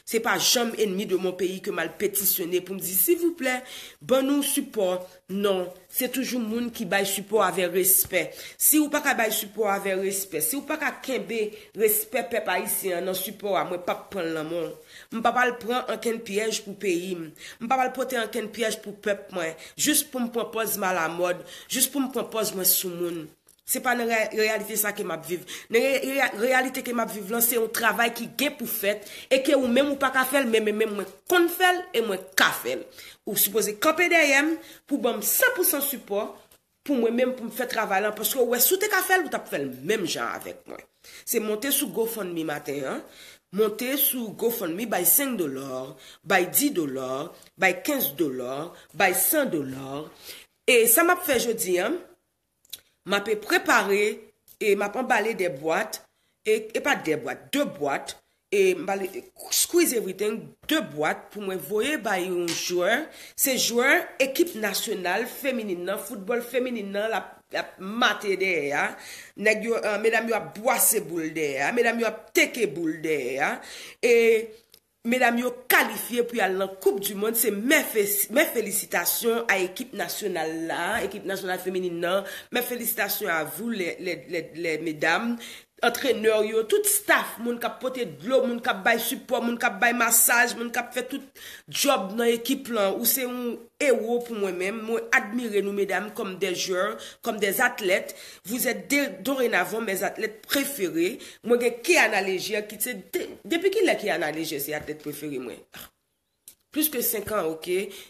Se pa janm ennemi de mon pays ke m al petisyone pou m di, silvouplè, ban nou sipò. Non, se toujou moun ki bay sipò avè respè. Si ou pa ka bay sipò avè respè, si ou pa ka kenbe respè pèp ayisyen an nan sipò a, mwen p ap pran l nan men w. M p ap al pran ankenn pyèj pou peyi m. M p ap al pote ankenn pyèj pou pèp mwen, jis pou m pran pòz m alamòd, jis pou m pran pòz mwen sou moun. Se pa nan re-, reyalite sa ke m ap viv. Nan re-, re-, reyalite ke m ap viv lan, se yon travay ki gen pou fèt e ke ou menm ou pa ka fè l, men, men, men mwen konn fè l e mwen ka fè l. Ou sipoze kanpe dèyè m pou ban m san pou san sipò pou mwen menm pou m fè travay lan, paske ou wè, si w te ka fè l, ou t ap fè l menm jan avèk mwen. Se monte sou GoFundMe maten an, monte sou GoFundMe, bay senk dola, bay dis dola, bay kenz dola, bay san dola. E sa m ap fè jodi an, m ape prepare e m ap anbale de bwat, e, e pa de bwat, de bwat, e m pale, squeeze everything, de bwat pou mwen voye bay yon jwè. Se jwè ekip nasyonal feminin nan, foutbòl feminin nan, l ap, l ap mate dèyè a. Nèg yo, eh, medam yo ap bwase boul dèyè a, medam yo ap teke boul dèyè a. E medam yo kalifye pou y al nan Koup di Mond. Se mè fe-, mè felisitasyon a ekip nasyonal la, ekip nasyonal feminin nan. Mè felisitasyon a vous, les, les, les, les mesdames, antrenè yo, tout staff, moun k ap pote dlo, moun k ap bay sipò, moun k ap bay masaj, moun k ap fè tout djòb nan ekip lan. Ou se yon ewo pou mwen menm. Mwen admire nou, medam, kòm des joueurs, comme des athlètes. Vous êtes de-, dorénavant mes athlètes préférés. Mwen gen Keana Léger ki se de-, depi kilè Keana Léger se atlèt prefere mwen? Plis ke senk an, ok.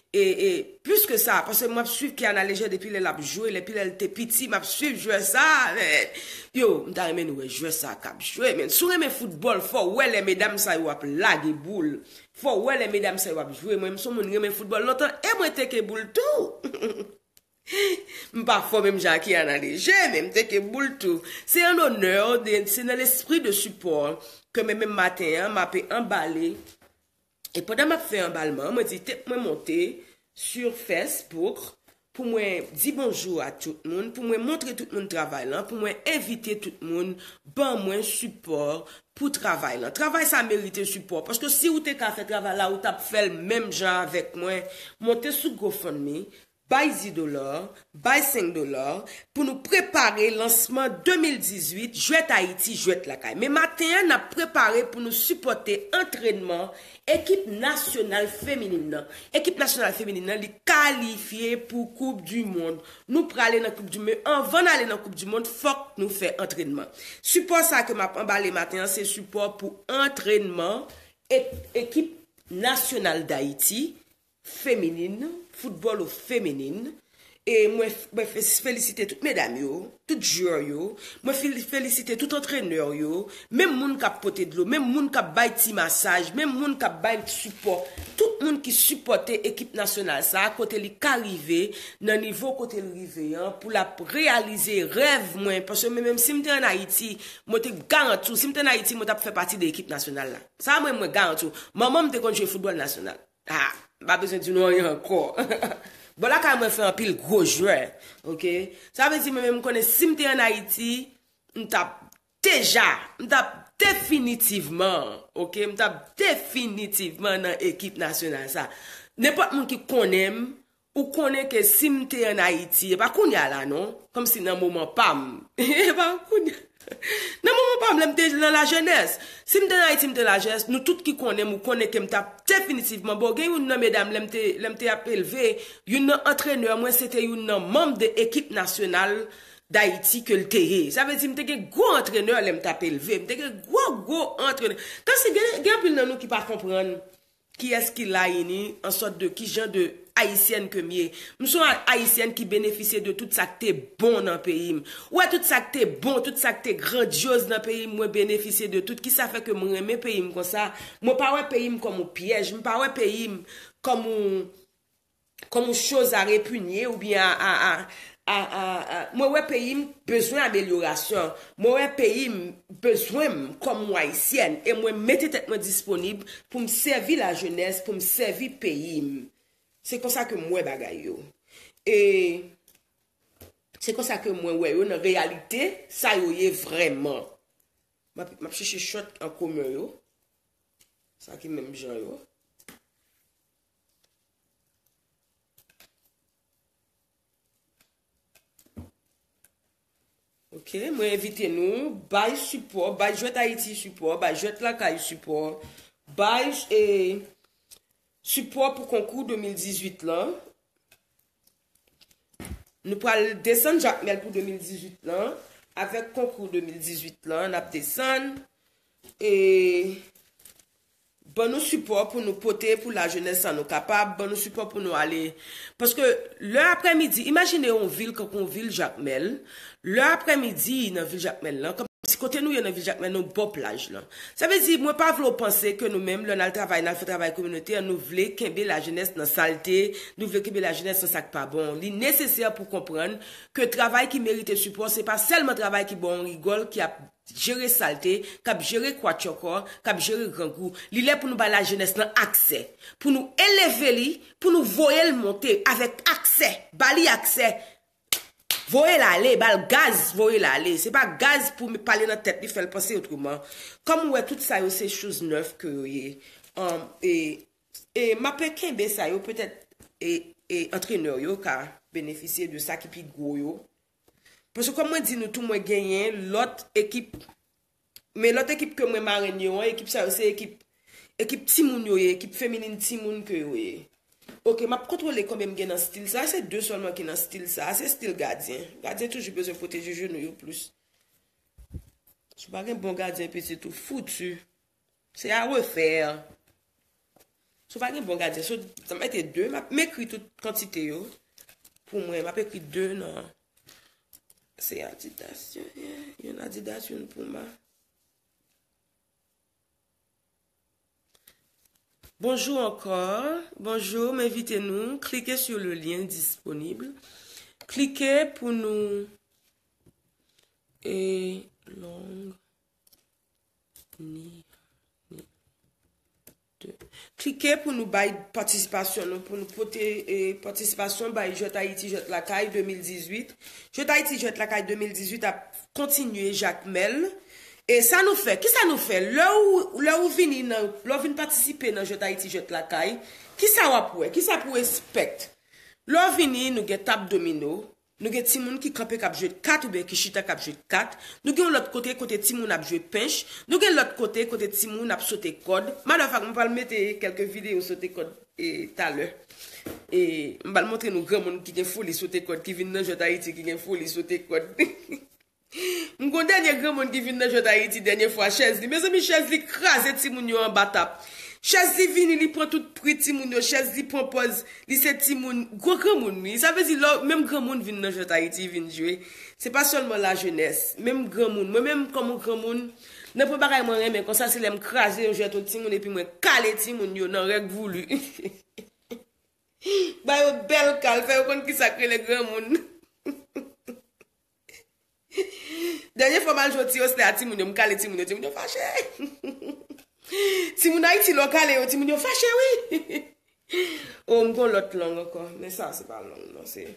E, e plis ke sa, paske mwen ap swiv Keana Léger depi lè l ap jwe, depi lè l te piti, m ap swiv jwè sa. Men, yo, m ta renmen nou wè jwè sa k ap jwe, men. Si w renmen foutbòl, fò w wè lè medam sa yo ap lage boul. Fò w wè lè medam sa yo ap jwe. Mwen, m se yon moun renmen foutbòl lontan, e mwen teke boul tou. M pa fò menm jan ak Keana Léger, men m teke boul tou. Se an onè, de, se nan lespri de sipò ke mwen menm maten an, m ape anbale. E pandan m ap fè anbalman, mwen di tèt mwen monte sur Facebook pou mwen di bonjou a tout moun, pou mwen montre tout moun travay lan, pou mwen envite tout moun ban mwen sipò pou travay lan. Travay sa merite sipò, paske si ou te ka fè travay la, ou t ap fè l menm jan avèk mwen. Monte sou GoFundMe, bay dis dola, bay senk dola, pou nou prepare lansman de mil dizuit, Jwèt Ayiti, Jwèt Lakay. Men maten an, n ap prepare pou nou sipòte antrènman ekip nasyonal feminin nan. Ekip nasyonal feminin nan, li kalifye pou Koup di Mond. Nou prale nan Koup di Mond. Anvan n ale nan Koup di Mond, fòk nou fè antrènman. Sipò sa ke m ap anbale maten an, se sipò pou antrènman e-, ekip nasyonal Dayiti, feminin, foutbòl feminin, E mwen, mwen fe- felisite tout medam yo, tout jwè yo. Mwen fel- felisite tout antrenè yo, menm moun k ap pote dlo, menm moun k ap bay ti masaj, menm moun k ap bay sipò. Tout moun ki sipòte ekip nasyonal sa a, kote li ka rive, nan nivo kote l rive an, pou l ap reyalize rèv mwen. Paske mwen menm, si m te ann Ayiti, mwen te garanti w, si m te ann Ayiti, mwen t ap fè pati de ekip nasyonal la. Sa mwen, mwen garanti w. Manman m te konn jwe foutbòl nasyonal. Ah, m pa bezwen di nou anyen ankò. Bò lakay mwen fè anpil gwo jwè, oke? Sa vle di mwen menm m konnen si m te ann Ayiti, m t ap deja, m t ap definitivman, oke? M t ap definitivman nan ekip nasyonal sa. Nenpòt moun ki konnen m, ou konnen ke si m te ann Ayiti, e pa kounye a la non, kòmsi nan moman pa m. E pa kounye a. Nan moman pa m, lè m te nan lajenès. Si m te nan Ayiti, m te lajenès, nou tout ki konnen m, ou konnen ke m t ap definitivman, bon, gen youn nan medam, lè m te, lè m te ap elve, youn nan antrenè mwen, se te youn nan manm de ekip nasyonal Dayiti ke l te ye. Sa vle di, m te gen gwo antrenè lè m t ap elve, m te gen gwo, gwo antrenè. Tansi, gen, gen anpil nan nou ki pa konprann kiyès ki la ini, an sòt de ki jan de ayisyèn ke m ye. M se yon ayisyèn ki benefisye de tout sa k te bon nan peyi m. Ou wè tout sa k te bon, tout sa k te grandyoz nan peyi m, mwen benefisye de tout. Kisa fè ke mwen renmen peyi m konsa? Mwen pa wè peyi m kòm yon pyèj, m pa wè peyi m kòm yon, kòm yon choz a repinye oubyen a, a, a, a, a, a, mwen wè peyi m bezwen amelyorasyon. Mwen wè peyi m bezwen m kòm yon ayisyèn e mwen mete tèt mwen disponib pou m sèvi lajenès, pou m sèvi peyi m. Se konsa ke m wè bagay yo. E se konsa ke mwen wè yo nan reyalite, sa yo ye vrèman. M ap, m ap chèche short an komen yo. Sa ki menm jan yo. Ok, mwen envite nou, bay sipò, bay Jwèt Ayiti sipò, bay Jwèt Lakay sipò, bay, e, sipò pou konkou de mil dizuit lan. Nou pral desann Jakmèl pou de mil dizuit lan, avèk konkou de mil dizuit lan, n ap desann. E ban nou sipò pou nou pote pou lajenès sa nou kapab, ban nou sipò pou nou ale. Paske lè aprèmidi, imajine yon vil kankou yon vil Jakmèl, lè aprèmidi nan vil Jakmèl lan, kòmsi kote nou ye nan vil Jakmèl, nou bò plaj lan. Sa vle di, mwen pa vle w panse ke nou menm, lè n al travay, n al fè travay kominotè, nou vle kenbe lajenès nan salte, nou vle kenbe lajenès nan sa k pa bon. Li nesesè pou konprann ke travay ki merite sipò, se pa sèlman travay ki ba w yon rigòl, ki ap jere salte, k ap jere kwatchòkò, k ap jere grangou. Li lè pou nou bay lajenès lan aksè, pou nou eleve li, pou nou voye l monte avèk aksè, ba li aksè, voye l ale, ba l gaz, voye l ale. Se pa gaz pou m pale nan tèt li, fè l panse otreman. Kòm ou wè, tout sa yo se choz nèf ke yo ye. An, e, e m ape kenbe sa yo, petèt, e, e antrenè yo ka benefisye de sa ki pi gwo yo. Paske kòm mwen di nou tou, mwen genyen lòt ekip. Men lòt ekip ke mwen marenn yo an, ekip sa yo se ekip, ekip timoun yo ye, ekip feminin timoun ke yo ye. Ok, m ap kontwole konbyen m gen nan stil sa. Se de sèlman ki nan stil sa. Se stil gadyen. Gadyen toujou bezwen pwoteje jenou yo plis. Si w pa gen bon gadyen, pitit ou fouti. Se a refè. Si w pa gen bon gadyen, so, sa m mete de, m ap, m ekri tout kantite yo. Pou mwen, m ap ekri de nan. Se Adidas, youn, youn Adidas, youn Puma. Bonjou ankò. Bonjou, m envite nou. Cliquez sur le lien disponible. Klike pou nou. E long. Ni, ni. De. Klike pou nou bay patisipasyon nou, pou nou pote, e, patisipasyon bay Jwèt Ayiti, Jwèt Lakay de mil dizuit. Jwèt Ayiti, Jwèt Lakay de mil dizuit ap kontinye Jakmèl. E sa nou fè, kisa nou fè? Lè ou, lè ou vini nan, lè ou vin patisipe nan Jwèt Ayiti, Jwèt Lakay, kisa w ap wè? Kisa pou w espèkt? Lè w vini, nou gen tab domino, nou gen timoun ki kanpe k ap jwe kat oubyen ki chita k ap jwe kat. Nou gen yon lòt kote, kote timoun ap jwe pench. Nou gen lòt kote, kote timoun ap sote kòd. Matter of fact, mwen pral mete kèlke videyo sote kòd, e, talè. E, m pral montre nou granmoun ki gen foli sote kòd, ki vin nan Jwèt Ayiti, ki gen foli sote kòd. M gon dènye granmoun ki vin nan Jwèt Ayiti dènye fwa, chèz li. Mezanmi, chèz li kraze timoun yo anba tab. Chèz li vini, li pran tout pri timoun yo, chèz li pran pòz, li se timoun, gwo granmoun, wi. Sa vle di, lè menm granmoun vin nan Jwèt Ayiti, vin jwe. Se pa sèlman lajenès, menm granmoun. Mwen menm, kòm yon granmoun, nan pwen bagay mwen renmen konsa, se lè m kraze yon jwèt yon timoun, epi mwen kale timoun yo nan règ voulu. Ba yo bèl kal, fè yo konn kisa k rele granmoun. Dènye fwa m al jwe ti oslè a timoun yo, m kale timoun yo, timoun yo fache. Timoun Ayiti, lè w kale yo, timoun yo fache, wi. Oh, m gon lòt long ankò, men sa, se pa long, non, se.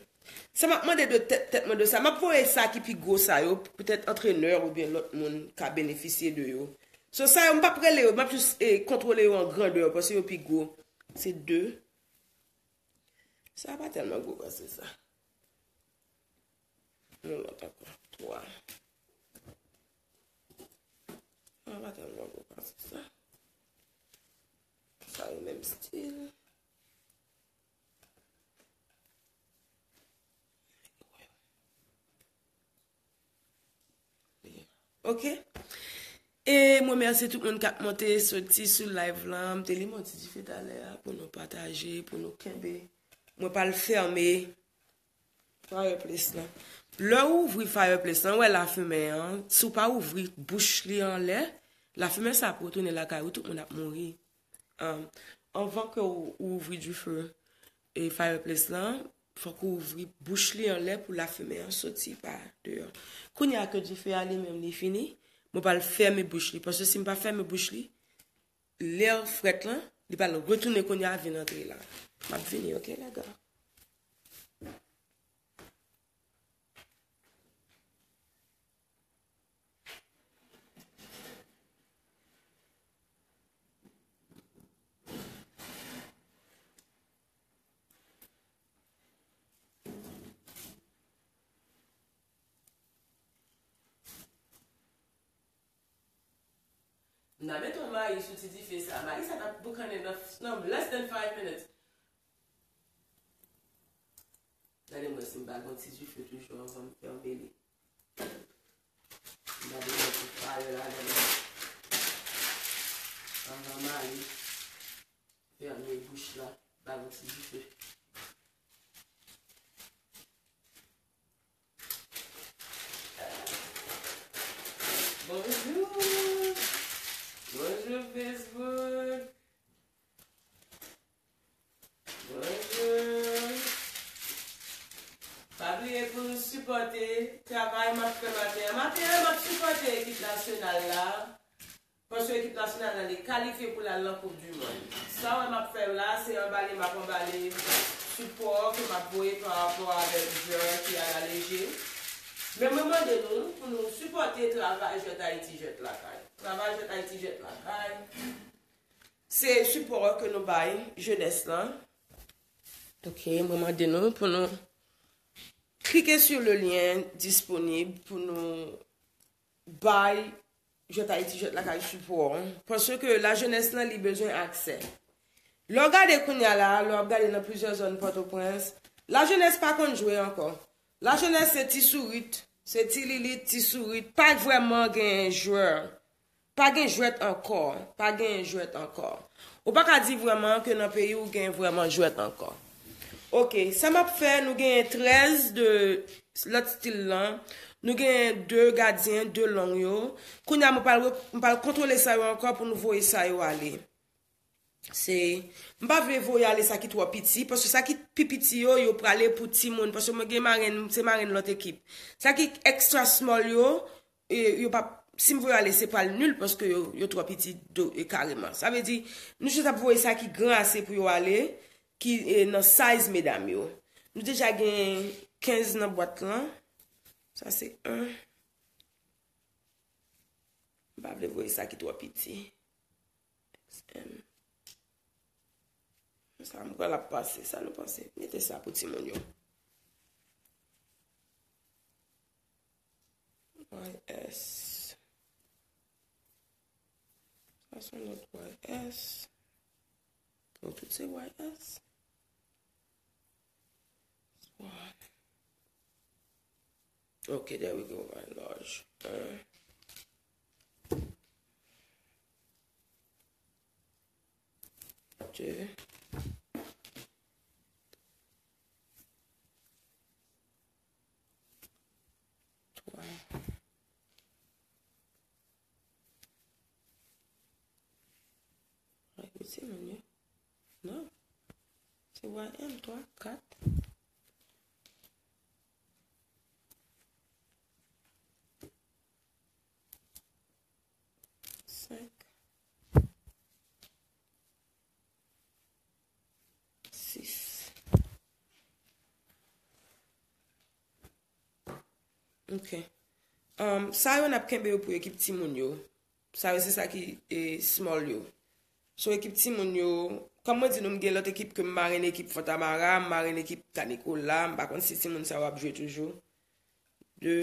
Sa m ap mande de tèt, tèt mwen de sa. M ap voye sa ki pi gwo sa yo, petèt antrenè oubyen lòt moun ka benefisye de yo. So, sa yo, m p ap rele yo, m ap jis, eh, kontwole yo an grandè, paske yo pi gwo. Se de. Sa pa tèlman gwo pase sa. Yon lòt ankò. Twa. Sa pa tèlman gwo pase sa. Sa yo menm stil. Ok. E mwen mèsi tout moun k ap monte, soti sou live lan. M te limen yon ti dife talè a pou nou pataje, pou nou kenbe. Mwen pral fèmen fireplace lan. Lè ou ouvri fireplace lan, ou wè lafimen an, si w pa ouvri bouch li anlè, lafimen sa ap retounen lakay ou, tout moun ap mouri. Um, anvan ke ou, ou ouvri dife e fireplace lan, fòk ou ouvri bouch li anlè pou lafimen an soti pa deyò. Kounye a ke dife a li menm li fini, mwen pral fèmen bouch li. Paske si m pa fèmen bouch li, lè frèt lan, li pral retounen kounye a vin antre la. M ap vini, ok, lèga. M ta mete yon mayi sou ti dife sa. Mayi sa t ap boukannen nan, nan less than five minutes. Gade mwen si m pa gen yon ti dife toujou anvan m fèmen li. M pa bezwen ti fire ladan non. Anvan m ale, fèmen bouch la, ba l yon ti dife. Bonjou. Bonjou, Facebook. Bonjou. Pa bliye pou nou sipòte travay m ap fè maten an. Maten an, m ap sipòte ekip nasyonal la. Paske ekip nasyonal la, li kalifye pou l al nan Koup di Mond. Sa w wè m ap fè la, se anbale m ap anbale sipò ke m ap voye pa rapò avèk jwè ki a la leje. Men mwen mande nou pou nou sipòte travay Jwèt Ayiti Jwèt Lakay. Travay Jwèt Ayiti Jwèt Lakay. Se sipò ke nou bay jenès lan. Ok, mwen mande nou pou nou klike sur le lien disponible pou nou bay Jwèt Ayiti Jwèt Lakay sipò. Paske lajenès lan li bezwen aksè. Lè w gade kounye a la, lè w ap gade nan plizyè zòn Pòtoprens, lajenès pa konn jwe ankò. Lajenès se ti sourit, se ti lilit, ti sourit, pa vrèman gen jwè. Pa gen jwèt ankò, pa gen jwèt ankò. Ou pa ka di vrèman ke nan peyi w gen vrèman jwèt ankò. Ok, sa m ap fè, nou gen trèz de lòt stil lan. Nou gen de gadyen, de long yo. Kounye a, mwen pral re-, mwen pral kontwole sa yo ankò pou nou voye sa yo ale. Se, m pa vle voye ale sa ki twò piti, paske sa ki pi piti yo, yo prale pou timoun, paske mwen gen marenn, se marenn lòt ekip. Sa ki extra small yo, e, yo p ap, si m voye ale, se pral nil, paske yo, yo twò piti do, e, kareman. Sa vle di, nou jis ap voye sa ki gran ase pou yo ale, ki, e, nan size medam yo. Nou deja gen kenz nan bwat lan. Sa se en. M pa vle voye sa ki twò piti. X M. Sa m kwè l ap pase. Sa nou panse? Mete sa pou timoun yo. Y S. Sa se yon lòt Y S. Yo tout se Y S. Swan. Ok, there we go, my large. Uh, de, twa. Ay, mesi, moun yo. Non. Se Y M, twa, kat, senk, sis. Ok. Um, sa yo n ap kenbe yo pou ekip timoun yo. Sa yo se sa ki, e, small yo. So ekip timoun yo, kòm mwen di nou, m gen lòt ekip ke m marenn, ekip Fontamara, m marenn ekip Kanikola, m pa konn si timoun sa yo ap jwe toujou. De,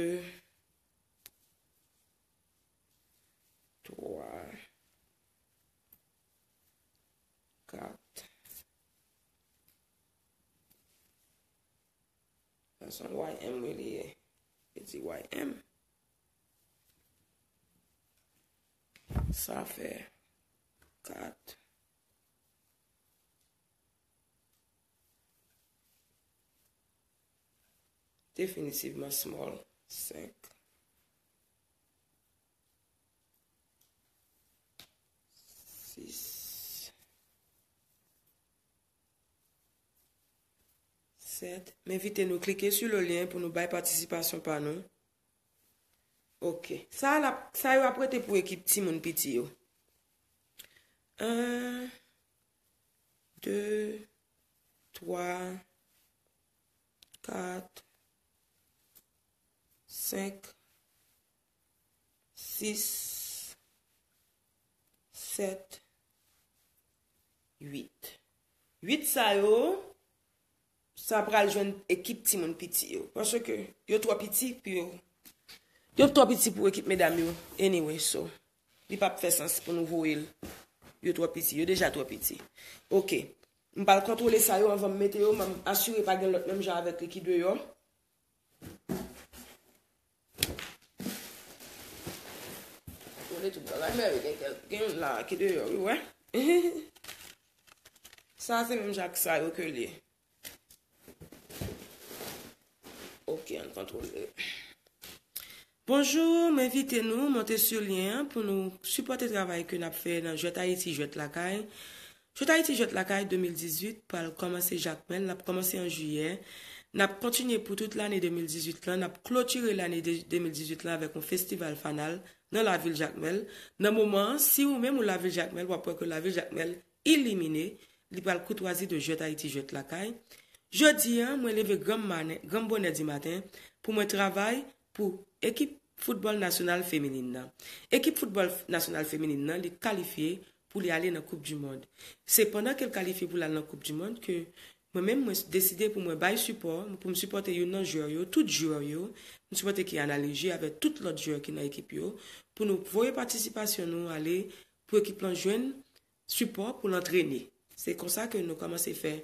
twa, kat. Sa se yon Y M wi li ye. Li di Y M. Sa fè kat. Definitivman small. Senk. Sis. Sèt. M envite nou klike sou le lyen pou nou bay patisipasyon pa nou. Ok. Sa la, sa yo ap rete pou ekip timoun piti yo. En, de, twa, kat, senk, sis, sèt, uit. Uit sa yo, sa pral jwenn ekip timoun piti yo. Paske yo twò piti pou yo. Yo twò piti pou ekip medam yo. Anyway, so, li p ap fè sans pou nou voye l. Yo twò piti. Yo deja twò piti. Ok. M pral kontwole sa yo anvan m mete yo. M asire pa gen lòt menm jan avèk li ki deyò. Kontwole tout bagay, men gen kèk, gen youn la ki deyò, wi, wè. Sa se menm jan ak sa yo ke l ye. Ok, ann kontwole. Bonjou, m envite nou monte sou lyen an pou nou sipòte travay ke n ap fè nan Jwèt Ayiti, Jwèt Lakay. Jwèt Ayiti, Jwèt Lakay de mil dizuit pral kòmanse Jakmèl, l ap kòmanse an jiyè. N ap kontinye pou tout lane de mil dizuit lan, n ap klotire lane de, de mil dizuit lan avèk yon festival fanal nan lavil Jakmèl. Nan moman an, si ou menm ou lavil Jakmèl, w ap wè ke lavil Jakmèl ilimine, li pral koutwazi de Jwèt Ayiti, Jwèt Lakay. Jodi a, mwen leve granm maten, granm bonè di maten pou mwen travay pou ekip foutbòl nasyonal feminin nan. Ekip foutbòl nasyonal feminin nan, li kalifye pou li ale nan Koup di Mond. Se pandan ke l kalifye pou l al nan Koup di Mond ke mwen menm, mwen deside pou mwen bay sipò, pou m sipòte youn nan jwè yo, tout jwè yo, m sipòte Kiana Léger avèk tout lòt jwè ki nan ekip yo, pou nou voye patisipasyon nou ale pou ekip lan jwenn sipò pou l antrene. Se konsa ke nou kòmanse fè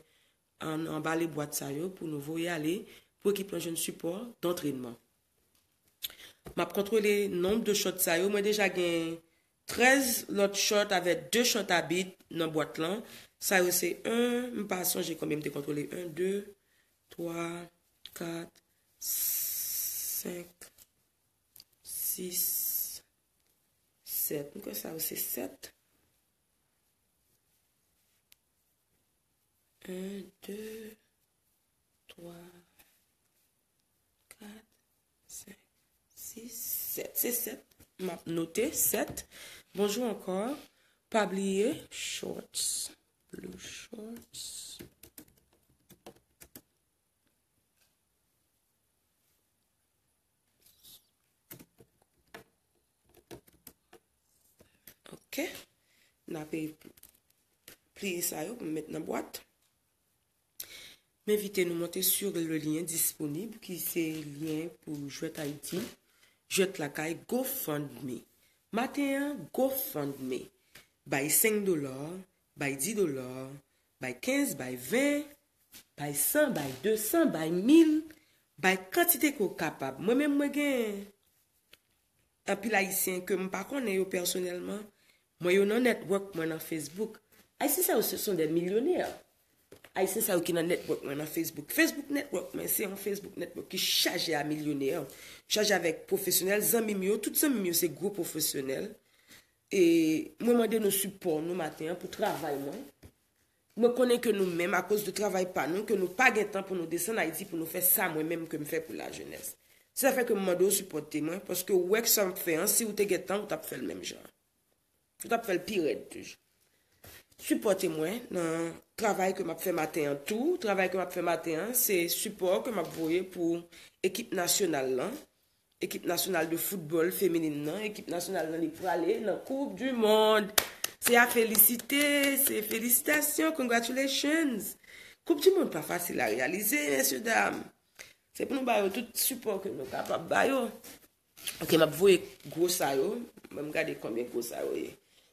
an, anbale bwat sa yo pou nou voye ale pou ekip lan jwenn sipò dantrenman. M ap kontwole nonb de shot sa yo. Mwen deja gen trèz lòt shot avèk de shot abit nan bwat lan. Sa yo se en, m pa sonje konbyen m te kontwole. En, de, twa, kat, senk, sis, sèt. M kwè sa yo se sèt. En, de, twa, kat, senk, sis, sèt. Se sèt. M ap note sèt. Bonjou ankò. Pa bliye, shorts. Blue shorts. Ok. N ape pliye sa yo pou m met nan bwat. M envite nou monte sur le lien disponible, ki se lyen pou Jwèt Ayiti, Jwèt Lakay, GoFundMe. Maten an, GoFundMe. Bay senk dola, bay dis dola, bay kenz, bay ven, bay san, bay de san, bay mil, bay kantite ke w kapab. Mwen menm, mwen gen anpil Ayisyen ke m pa konnen yo pèsonèlman. Mwen yo nan network mwen nan Facebook. Ayisyen sa yo, ce sont des millionnaires. Ayisyen sa yo ki nan network mwen nan Facebook. Facebook network mwen, se yon Facebook network ki chaje a milyonè, chaje avèk pwofesyonèl, zanmi m yo, tout zanmi m yo se gwo pwofesyonèl. E mwen mande nou sipò nou maten an pou travay mwen. Mwen konnen ke nou menm, akoz de travay pa nou, ke nou pa gen tan pou nou desann Ayiti pou nou fè sa mwen menm ke m fè pou lajenès. Se sa fè ke m mande w sipòte mwen, paske w wè k sa m ap fè an, si w te gen tan, ou t ap fè l menm jan. Ou t ap fè l pi rèd toujou. Sipòte mwen nan travay ke m ap fè maten an tou. Travay ke m ap fè maten an, se sipò ke m ap voye pou ekip nasyonal lan. Ekip nasyonal de foutbòl feminin nan, ekip nasyonal lan li prale nan Coupe du Monde. Se a felisite, se felisitasyon, congratulations. Coupe du Monde pa fasil a reyalize, mesye dam. Se pou nou ba yo tout sipò ke nou kapab ba yo. Ok, m ap voye gwo sa yo. Ban m gade konbyen gwo sa yo ye.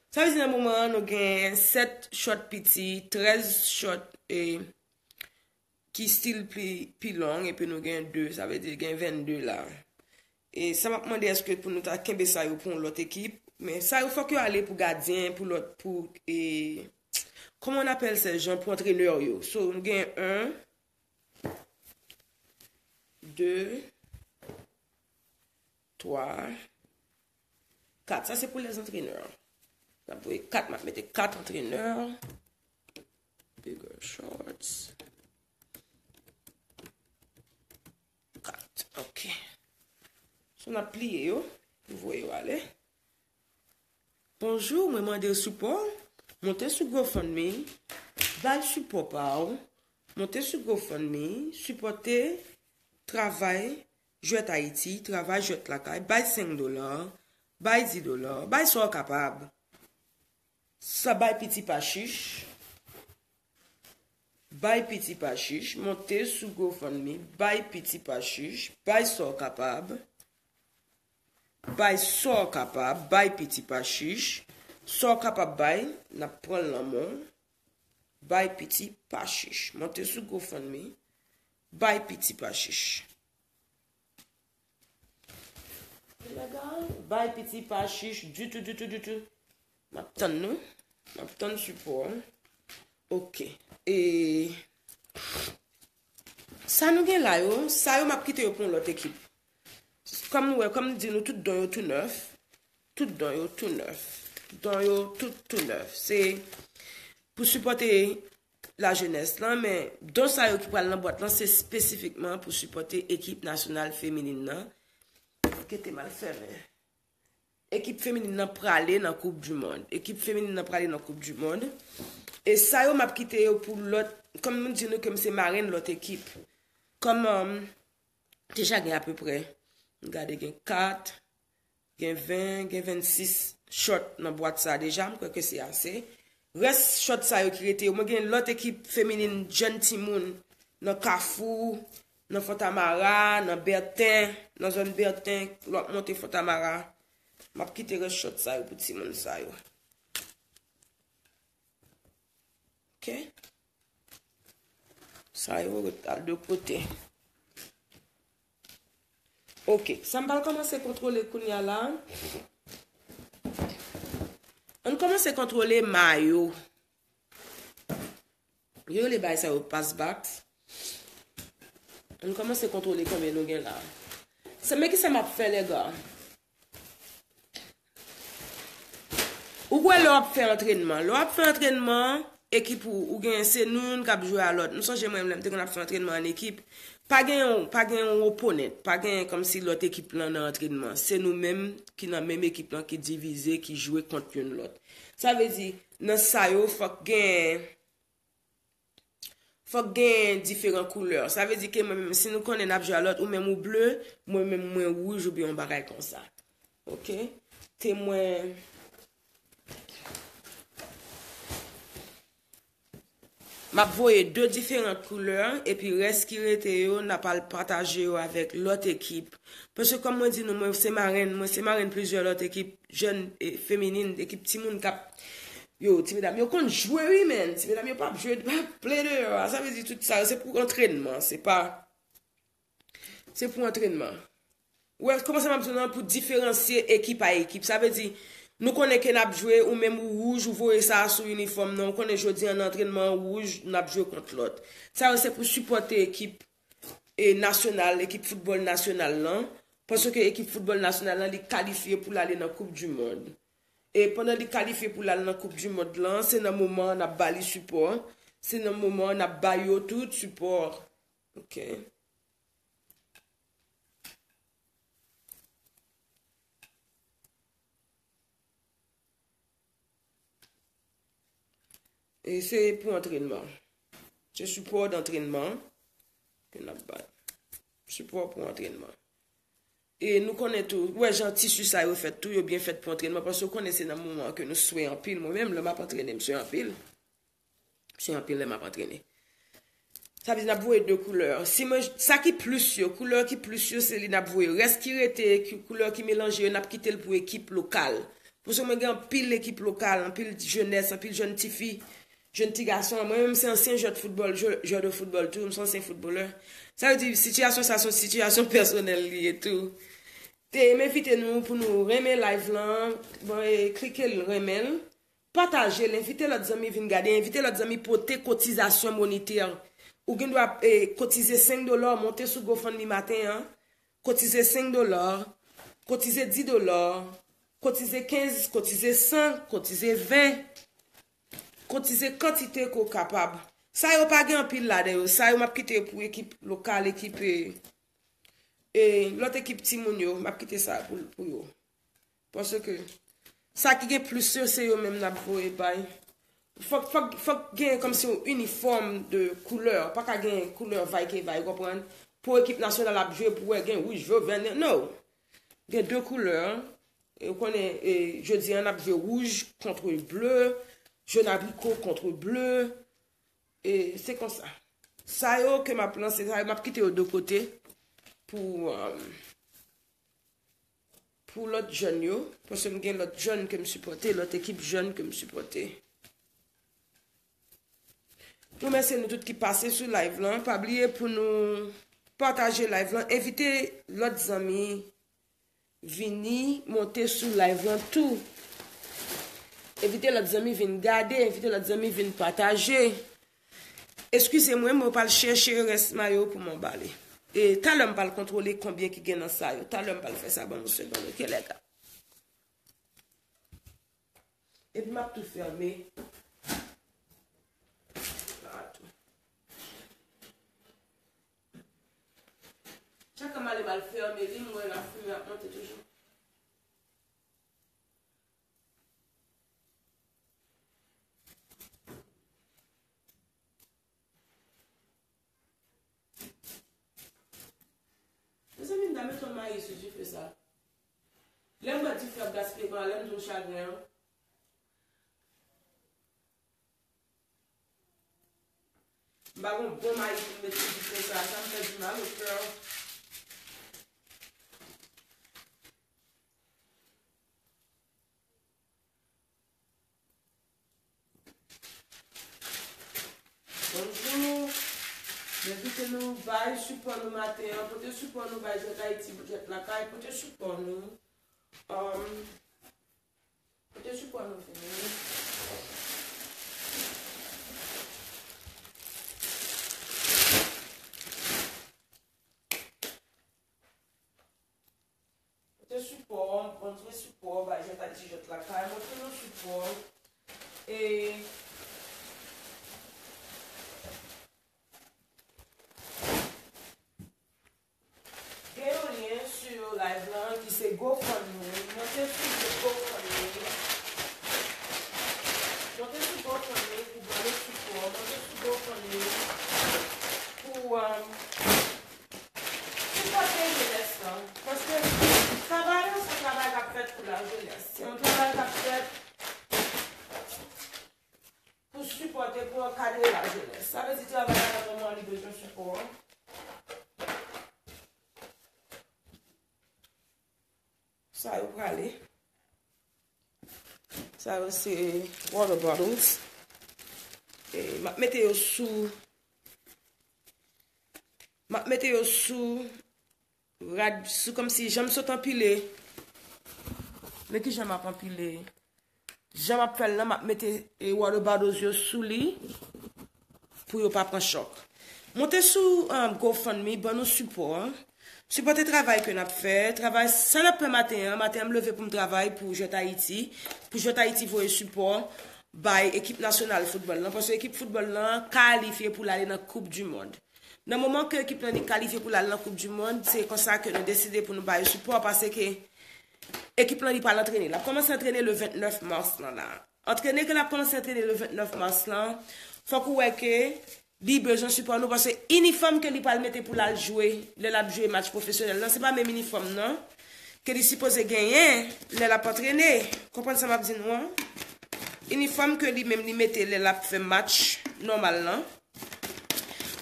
Sa vle di nan moman an, nou gen sèt short piti, trèz short, e, ki still pi, pi long, epi nou gen de, sa vle di gen vennde la. E sa m ap mande, èske pou nou ta kenbe sa yo pou yon lòt ekip? Men sa yo fòk yo ale pou gadyen, pou lòt, pou, e, comment on appelle ces gens, pou antrenè yo. So, nou gen un, deux, trois, quatre. Sa se pou les entraîneurs. N ap voye quatre, m ap mete quatre entraîneurs. Bigger shorts. Quatre, ok. So, n ap pliye yo pou voye yo ale. Bonjou, mwen mande sipò. Monte sou GoFundMe, bay sipò pa w. Monte sou GoFundMe, sipòte travay Jwèt Ayiti, travay Jwèt Lakay, bay senk dola, bay dis dola, bay sa w kapab. Sa bay piti pa chich. Bay piti pa chich, monte sou GoFundMe, bay piti pa chich, bay sa w kapab. Bay sa w kapab, bay piti pa chich. Sa w kapab bay, n ap pran l nan men w. Bay piti pa chich. Monte sou GoFundMe, bay piti pa chich. Bay piti pa chich ditou, ditou, ditou. M ap tann nou. M ap tann sipò. Ok. E sa nou gen la yo, sa yo m ap kite yo pou yon lòt ekip. Kòm nou wè, kòm m di nou, tout don yo tou nèf. Tout don yo tou nèf. Don yo tout tou nèf. Se pou sipòte lajenès lan, men don sa yo ki pral nan bwat lan, se espesifikman pou sipòte ekip nasyonal feminin nan. Kete m al fèmen. Ekip feminin nan prale nan Coupe du Monde. Ekip feminin nan prale nan Coupe du Monde. E sa yo m ap kite yo pou lòt, kòm nou di nou ke m se marenn lòt ekip. Kòm, um, deja gen apeprè, m gade gen kat, gen ven, gen vennsis short nan bwat sa deja, m kwè ke se ase. Rès short sa yo ki rete yo, mwen gen lòt ekip feminin jèn timoun nan Kafou, nan Fontamara, nan Bèten, nan zòn Bèten, lè w ap monte Fontamara. M ap kite rès short sa yo pou timoun sa yo. Ok. Sa yo ret al de kote. Ok, sa m pral kòmanse kontwole kounye a la. Ann kòmanse kontwole mayo. Yo rele bagay sa yo pass backs. Ann kòmanse kontwole konbyen nou gen la. Se men ki sa m ap fè, lèga. Ou kwè lè w ap fè antrènman. Lè w ap fè antrènman, ekip ou, ou gen, se nou youn k ap jwe a lòt. Nou sonje mwen menm lè m te konn ap fè antrènman an ekip, pa gen yon, pa gen yon oponent, pa gen kòmsi lòt ekip lan nan antrènman. Se nou menm ki nan menm ekip lan ki divize, ki jwe kont youn lòt. Sa vle di, nan sa yo, fòk gen Fòk gen diferan koulè. Sa vle di ke mwen menm, si nou konnen n ap jwe a lòt, ou menm ou ble, mwen menm mwen wouj oubyen yon bagay konsa. Ok? Temwen. M ap voye de diferan koulè, epi rès ki rete yo, n ap al pataje yo avèk lòt ekip. Paske kòm mwen di nou, mwen se marenn, mwen se marenn plizyè lòt ekip jèn, e, feminin, ekip timoun k ap Yo, ti medam yo konn jwe wi, men. Ti medam yo p ap jwe, p ap play deyò a. Sa vle di tout sa yo, se pou antrènman, se pa, se pou antrènman. Ou wè, kòman sa m ap di w nan, pou diferansye ekip a ekip. Sa vle di, Nou konnen ke n ap jwe, ou menm ou wouj, ou voye sa sou inifòm nan. Ou konnen jodi an nan antrenman an wouj, n ap jwe kont lòt. Sa yo se pou sipòte ekip e nasyonal, ekip foutbòl nasyonal lan, paske ekip foutbòl nasyonal lan, li kalifye pou l ale nan Koup di Mond. E pandan li kalifye pou l al nan Koup di Mond lan, se nan moman an n ap ba li sipò, se nan moman an n ap ba yo tout sipò. Ok. E se pou antrènman. Se sipò d'antrènman ke n ap bay. Sipò pou antrènman. E nou konnen tou, ou wè jan tisi sa yo fèt tou, yo byen fèt pou antrènman, paske ou konnen se nan moman ke nou swe anpil. Mwen menm, lè m ap antrene, m swe anpil. M swe anpil lè m ap antrene. Sa vle di n ap voye de koulè. Si mwen, sa ki plis yo, koulè ki plis yo, se li n ap voye. Rès ki rete, ki, koulè ki melanje yo, n ap kite l pou ekip lokal. Paske mwen gen anpil ekip lokal, anpil jenès, anpil jèn tifi, jèn ti gason. Mwen menm, se ansyen jwè de foutbòl, jwè, jwè de foutbòl tou, m se ansyen foutbolè. Sa vle di, sitiyasyon sa, se yon sitiyasyon pèsonèl li ye tou. E m envite nou pou nou renmen live lan, bon, e klike l, renmen l. Pataje l, envite lòt zanmi vin gade, envite lòt zanmi pote kotizasyon monetè. Ou gen dwa, e, kotize senk dola, monte sou GoFundMe maten an, kotize senk dola, kotize dis dola, kotize kenz, kotize san, kotize ven, kotize kantite ke w kapab. Sa yo pa gen anpil ladan yo, sa yo m ap kite pou ekip lokal, ekip, e, e, lòt ekip timoun yo, m ap kite sa pou, pou yo. Paske sa ki gen plis yo, se yo menm n ap voye bay. Fòk, fòk, fòk gen kòmsi yon inifòm de koulè. Pa ka gen koulè vay ke vay, ou konprann? Pou ekip nasyonal ap jwe, pou wè gen wouj, vè, vè, no. Gen de koulè. E ou konnen, e, jodi an, n ap jwe wouj kont ble, jòn abriko kont ble. E se konsa. Sa yo ke m ap lanse, sa yo m ap kite yo de kote pou, um, pou lòt jèn yo, paske m gen lòt jèn ke m sipòte, lòt ekip jèn ke m sipòte. M remèsye nou tout ki pase sou live lan. Pa bliye pou nou pataje live lan, envite lòt zanmi vini monte sou live lan tou. Envite lòt zanmi vin gade, envite lòt zanmi vin pataje. Eskize mwen, mwen pral chèche rès mayo pou mwen bale. E talè m pral kontwole konbyen ki gen nan sa yo. Talè m pral fè sa, ban m yon segonn, ok, lèga. Epi m ap tou fèmen. Sa tou. Chak kan m ale m al fèmen li, m wè lafimen ap monte toujou. Mezanmi, m ta met yon mayi sou dife sa. Lè m wè dife ap gaspiye kòman, lè m di w chagren an. M pa gon bon mayi pou m met sou dife sa, sa m pèdi mal au cœur. Bonjou. M envite nou bay sipò nou maten an. Pote sipò nou bay Jwèt Ayiti, Jwèt Lakay. Pote sipò nou. Um, pote sipò nou vini. Pote sipò, montre sipò, bay Jwèt Ayiti, Jwèt Lakay, montre nou sipò. E gen yon lyen sou live lan ki se GoFundMe. Monte sou GoFundMe. Monte sou GoFundMe pou ban nou sipò. Monte sou GoFundMe pou, um, sipòte jenès lan, paske travay an se yon travay k ap fèt pou lajenès. Se yon travay k ap fèt pou sipòte, pou ankadre lajenès. Sa vle di travay la nan moman li bezwen sipò an. Sa yo prale. Sa yo se water bottles. E m ap mete yo sou, m ap mete yo sou rad, sou kòmsi jan m sot anpile. Men kijan m ap anpile. Jan m ap fè l lan, m ap mete e, water bottles yo sou li pou yo pa pran chòk. Monte sou um, GoFundMe, ban nou sipò. Sipòte travay ke n ap fè. Travay, sa n ap fè maten an. Maten an, m leve pou m travay pou Jwèt Ayiti. Pou Jwèt Ayiti voye sipò bay ekip nasyonal foutbòl lan. Paske ekip foutbòl lan kalifye pou l ale nan Koup di Mond. Nan moman ke ekip lan li kalifye pou l al nan Koup di Mond, se konsa ke nou deside pou nou ba yo sipò, paske ekip lan li pral antrene. L ap kòmanse antrene le vennèf mas lan la. Antrene ke l ap kòmanse antrene le vennèf mas lan, fòk ou wè ke li bezwen sipò nou, paske inifòm ke li pral mete pou l al jwe, lè l ap jwe match pwofesyonèl lan, se pa menm inifòm nan ke li sipoze genyen lè l ap antrene. Konprann sa m ap di nou an? Inifòm ke li menm li mete lè l ap fè match nòmal lan.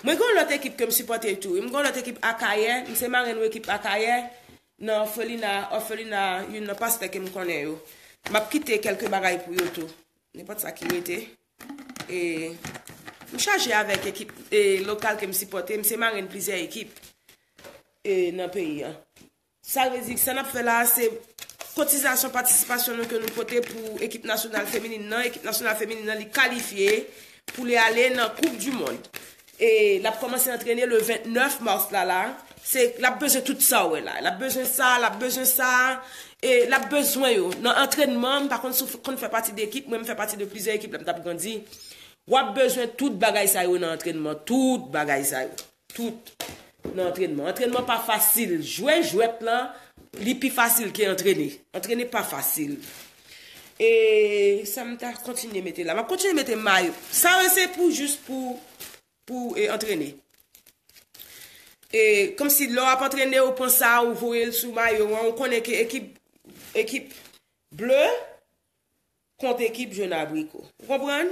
Mwen gen yon lòt ekip ke m sipòte tou. M gen yon lòt ekip Akayè. M se marenn yon ekip Akayè. Nan òfelina, òfelina, youn nan pastè ke m konnen yo. M ap kite kèlke bagay pou yo tou. Nenpòt sa ki rete. E, m chaje avèk ekip e, lokal ke m sipòte. M se marenn plizyè ekip e, nan peyi an. Sa vle di, sa n ap fè la a, se kotizasyon, patisipasyon nou ke nou pote pou ekip nasyonal feminin nan. Ekip nasyonal feminin nan, li kalifye pou li ale nan Koup di Mond. E l ap kòmanse antrene le vennèf mas la la. Se, l ap bezwen tout sa w wè la. L ap bezwen sa, l ap bezwen sa. E l ap bezwen yo. Nan antrènman, m pa konn si w f- konn fè pati de ekip, mwen m fè pati de plizyè ekip lè m t ap grandi. W ap bezwen tout bagay sa yo nan antrènman. Tout bagay sa yo. Tout nan antrènman. Antrènman pa fasil. Jwe jwèt lan, li pi fasil ke antrene. Antrene pa fasil. E sa m ta kontinye mete la. M ap kontinye mete mayo. Sa yo se pou jis pou, pou e, antrene. E kòmsi lè w ap antrene, ou pran sa, ou voye l sou mayo an, ou konnen ke ekip, ekip ble kont ekip jòn abriko. Ou konprann?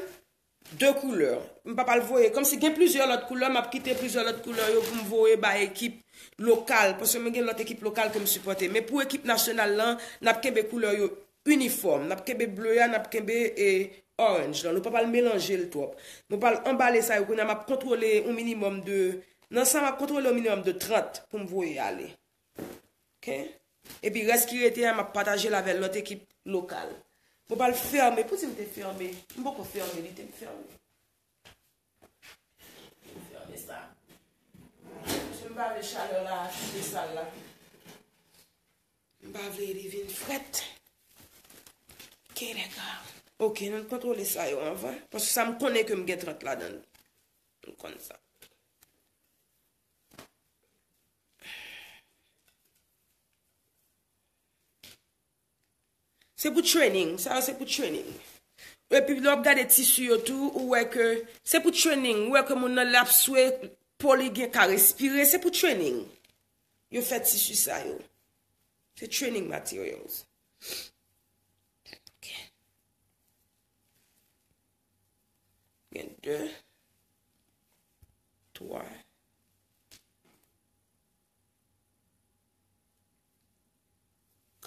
De koulè. M p ap al voye. Kòmsi gen plizyè lòt koulè, m ap kite plizyè lòt koulè yo pou m voye bay ekip lokal. Paske mwen gen lòt ekip lokal ke m sipòte. Men pou ekip nasyonal lan, n ap kenbe koulè yo inifòm. N ap kenbe ble a, n ap kenbe e, orange lan. Nou p ap al melanje l twòp. Mwen p al anbale sa yo kounye a, m ap kontwole yon minimòm de, nan sa m ap kontwole yon minimòm de trant pou m voye ale. Ok? Epi rès ki rete a, m ap pataje l avè lòt ekip lokal. Mwen pral fèmen. Poutji m te fèmen? M poko fèmen, li te fèmen. M fèmen sa. Paske m pa vle chalè la touye sal la. M pa vle li vin frèt. Ok, dakò. Ok, nou kontwole sa yo anvan. Paske sa m konnen ke m gen trant ladan l. M konn sa. Se pou training, sa yo se pou training. Epi lè w ap gade tisi yo tou, ou wè ke se pou training, ou wè ke moun nan lè ap swe, po li gen ka respire, se pou training. Yo fè tisi sa yo. Se training materials. Ok. Gen de, twa,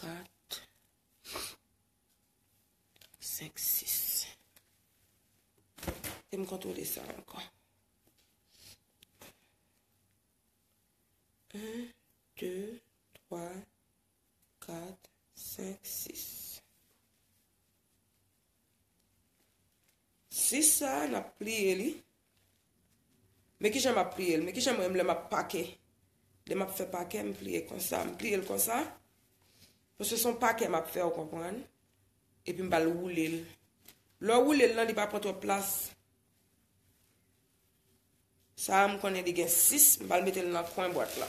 kat, senk, sis. E m kontwole sa ankò. En, de, twa, kat, senk, sis. Sis sa a, n ap pliye li. Men kijan m ap pliye l? Men kijan mwen menm lè m ap pake? Lè m ap fè pake, m pliye konsa. M pliye l konsa. Paske se yon pake m ap fè, ou konprann? Epi m pral woule l. Lè w woule l lan, li pa pran twòp plas. Sa a, m konnen li gen sis, m pral mete l nan kwen bwat la.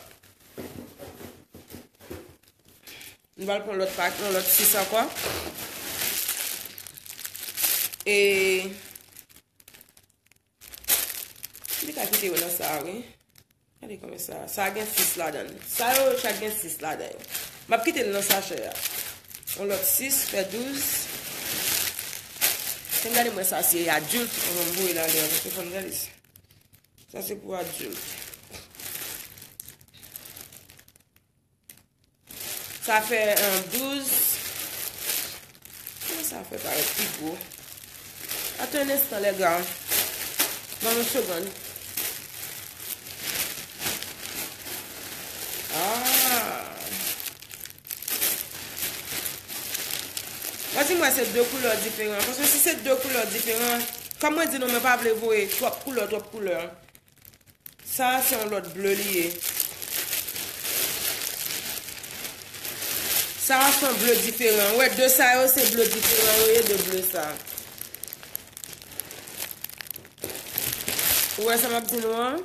M pral pran lòt pak, yon lòt sis ankò. E li ka kite yo nan sa a, wi. Gade kòman sa. Sa gen sis ladan l. Sa yo chak gen sis ladan yo. M ap kite l nan sachè a. Yon lòt sis fè douz. Fè n gade mwen sa se adilt. Mwen m voye l anlè a. Paske fò n gade sa. Sa se pou adilt. Sa fè, euh, douz. Kòman sa fè parèt pi gwo? Atann yon enstan, lèga. Ban m yon segonn. Ah. Di m wè se de koulè diferan. Paske si se de koulè diferan, kòm mwen di nou, mwen pa vle voye twòp koulè, twòp koulè. Sa a se yon lòt ble li ye. Sa a se yon ble diferan. Ou wè, de sa yo se ble diferan yo ye, de ble sa. Ou wè sa m ap di nou an?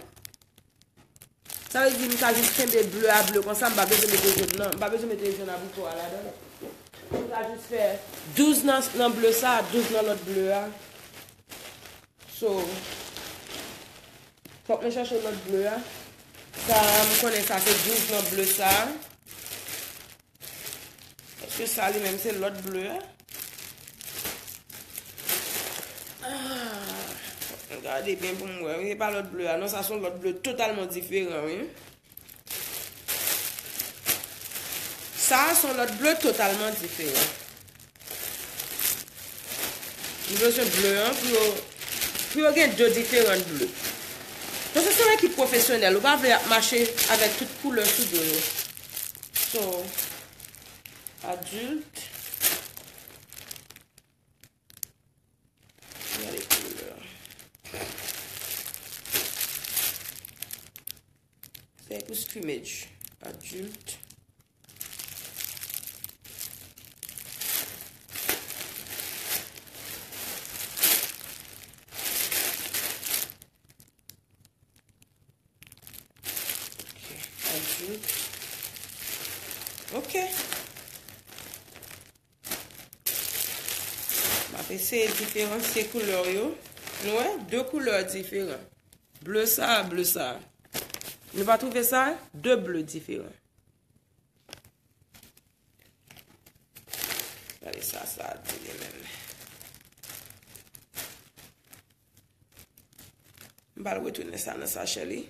Sa vle di m ka jis kenbe ble a ble konsa, m pa bezwen mete jòn nan, m pa bezwen mete jòn abriko a ladan. M ka jis fè douz nan, nan ble sa, douz nan lòt ble a. So, fòk mwen chèche lòt ble a. Sa, m konnen sa se douz nan ble sa. Èske sa li menm se lòt ble a? Ah, gade byen pou m wè. Wi, se pa lòt ble a. Non, sa se yon lòt ble totalman diferan, wi. Sa a se yon lòt ble totalman diferan. Nou bezwen ble an pou yo, pou yo gen de diferan ble. Paske se yon ekip pwofesyonèl, ou pa vle ap mache avèk tout koulè sou do yo. So, adilt. Gade koulè. Se pou scrimmage. Adilt. Ok, adilt. Ok. M ap eseye diferansye koulè yo. Nou wè, de koulè diferan. Ble sa a, ble sa a. Nou pa twouve sa? De ble diferan. Gade sa, sa a di li menm. M pral retounen sa nan sachè li.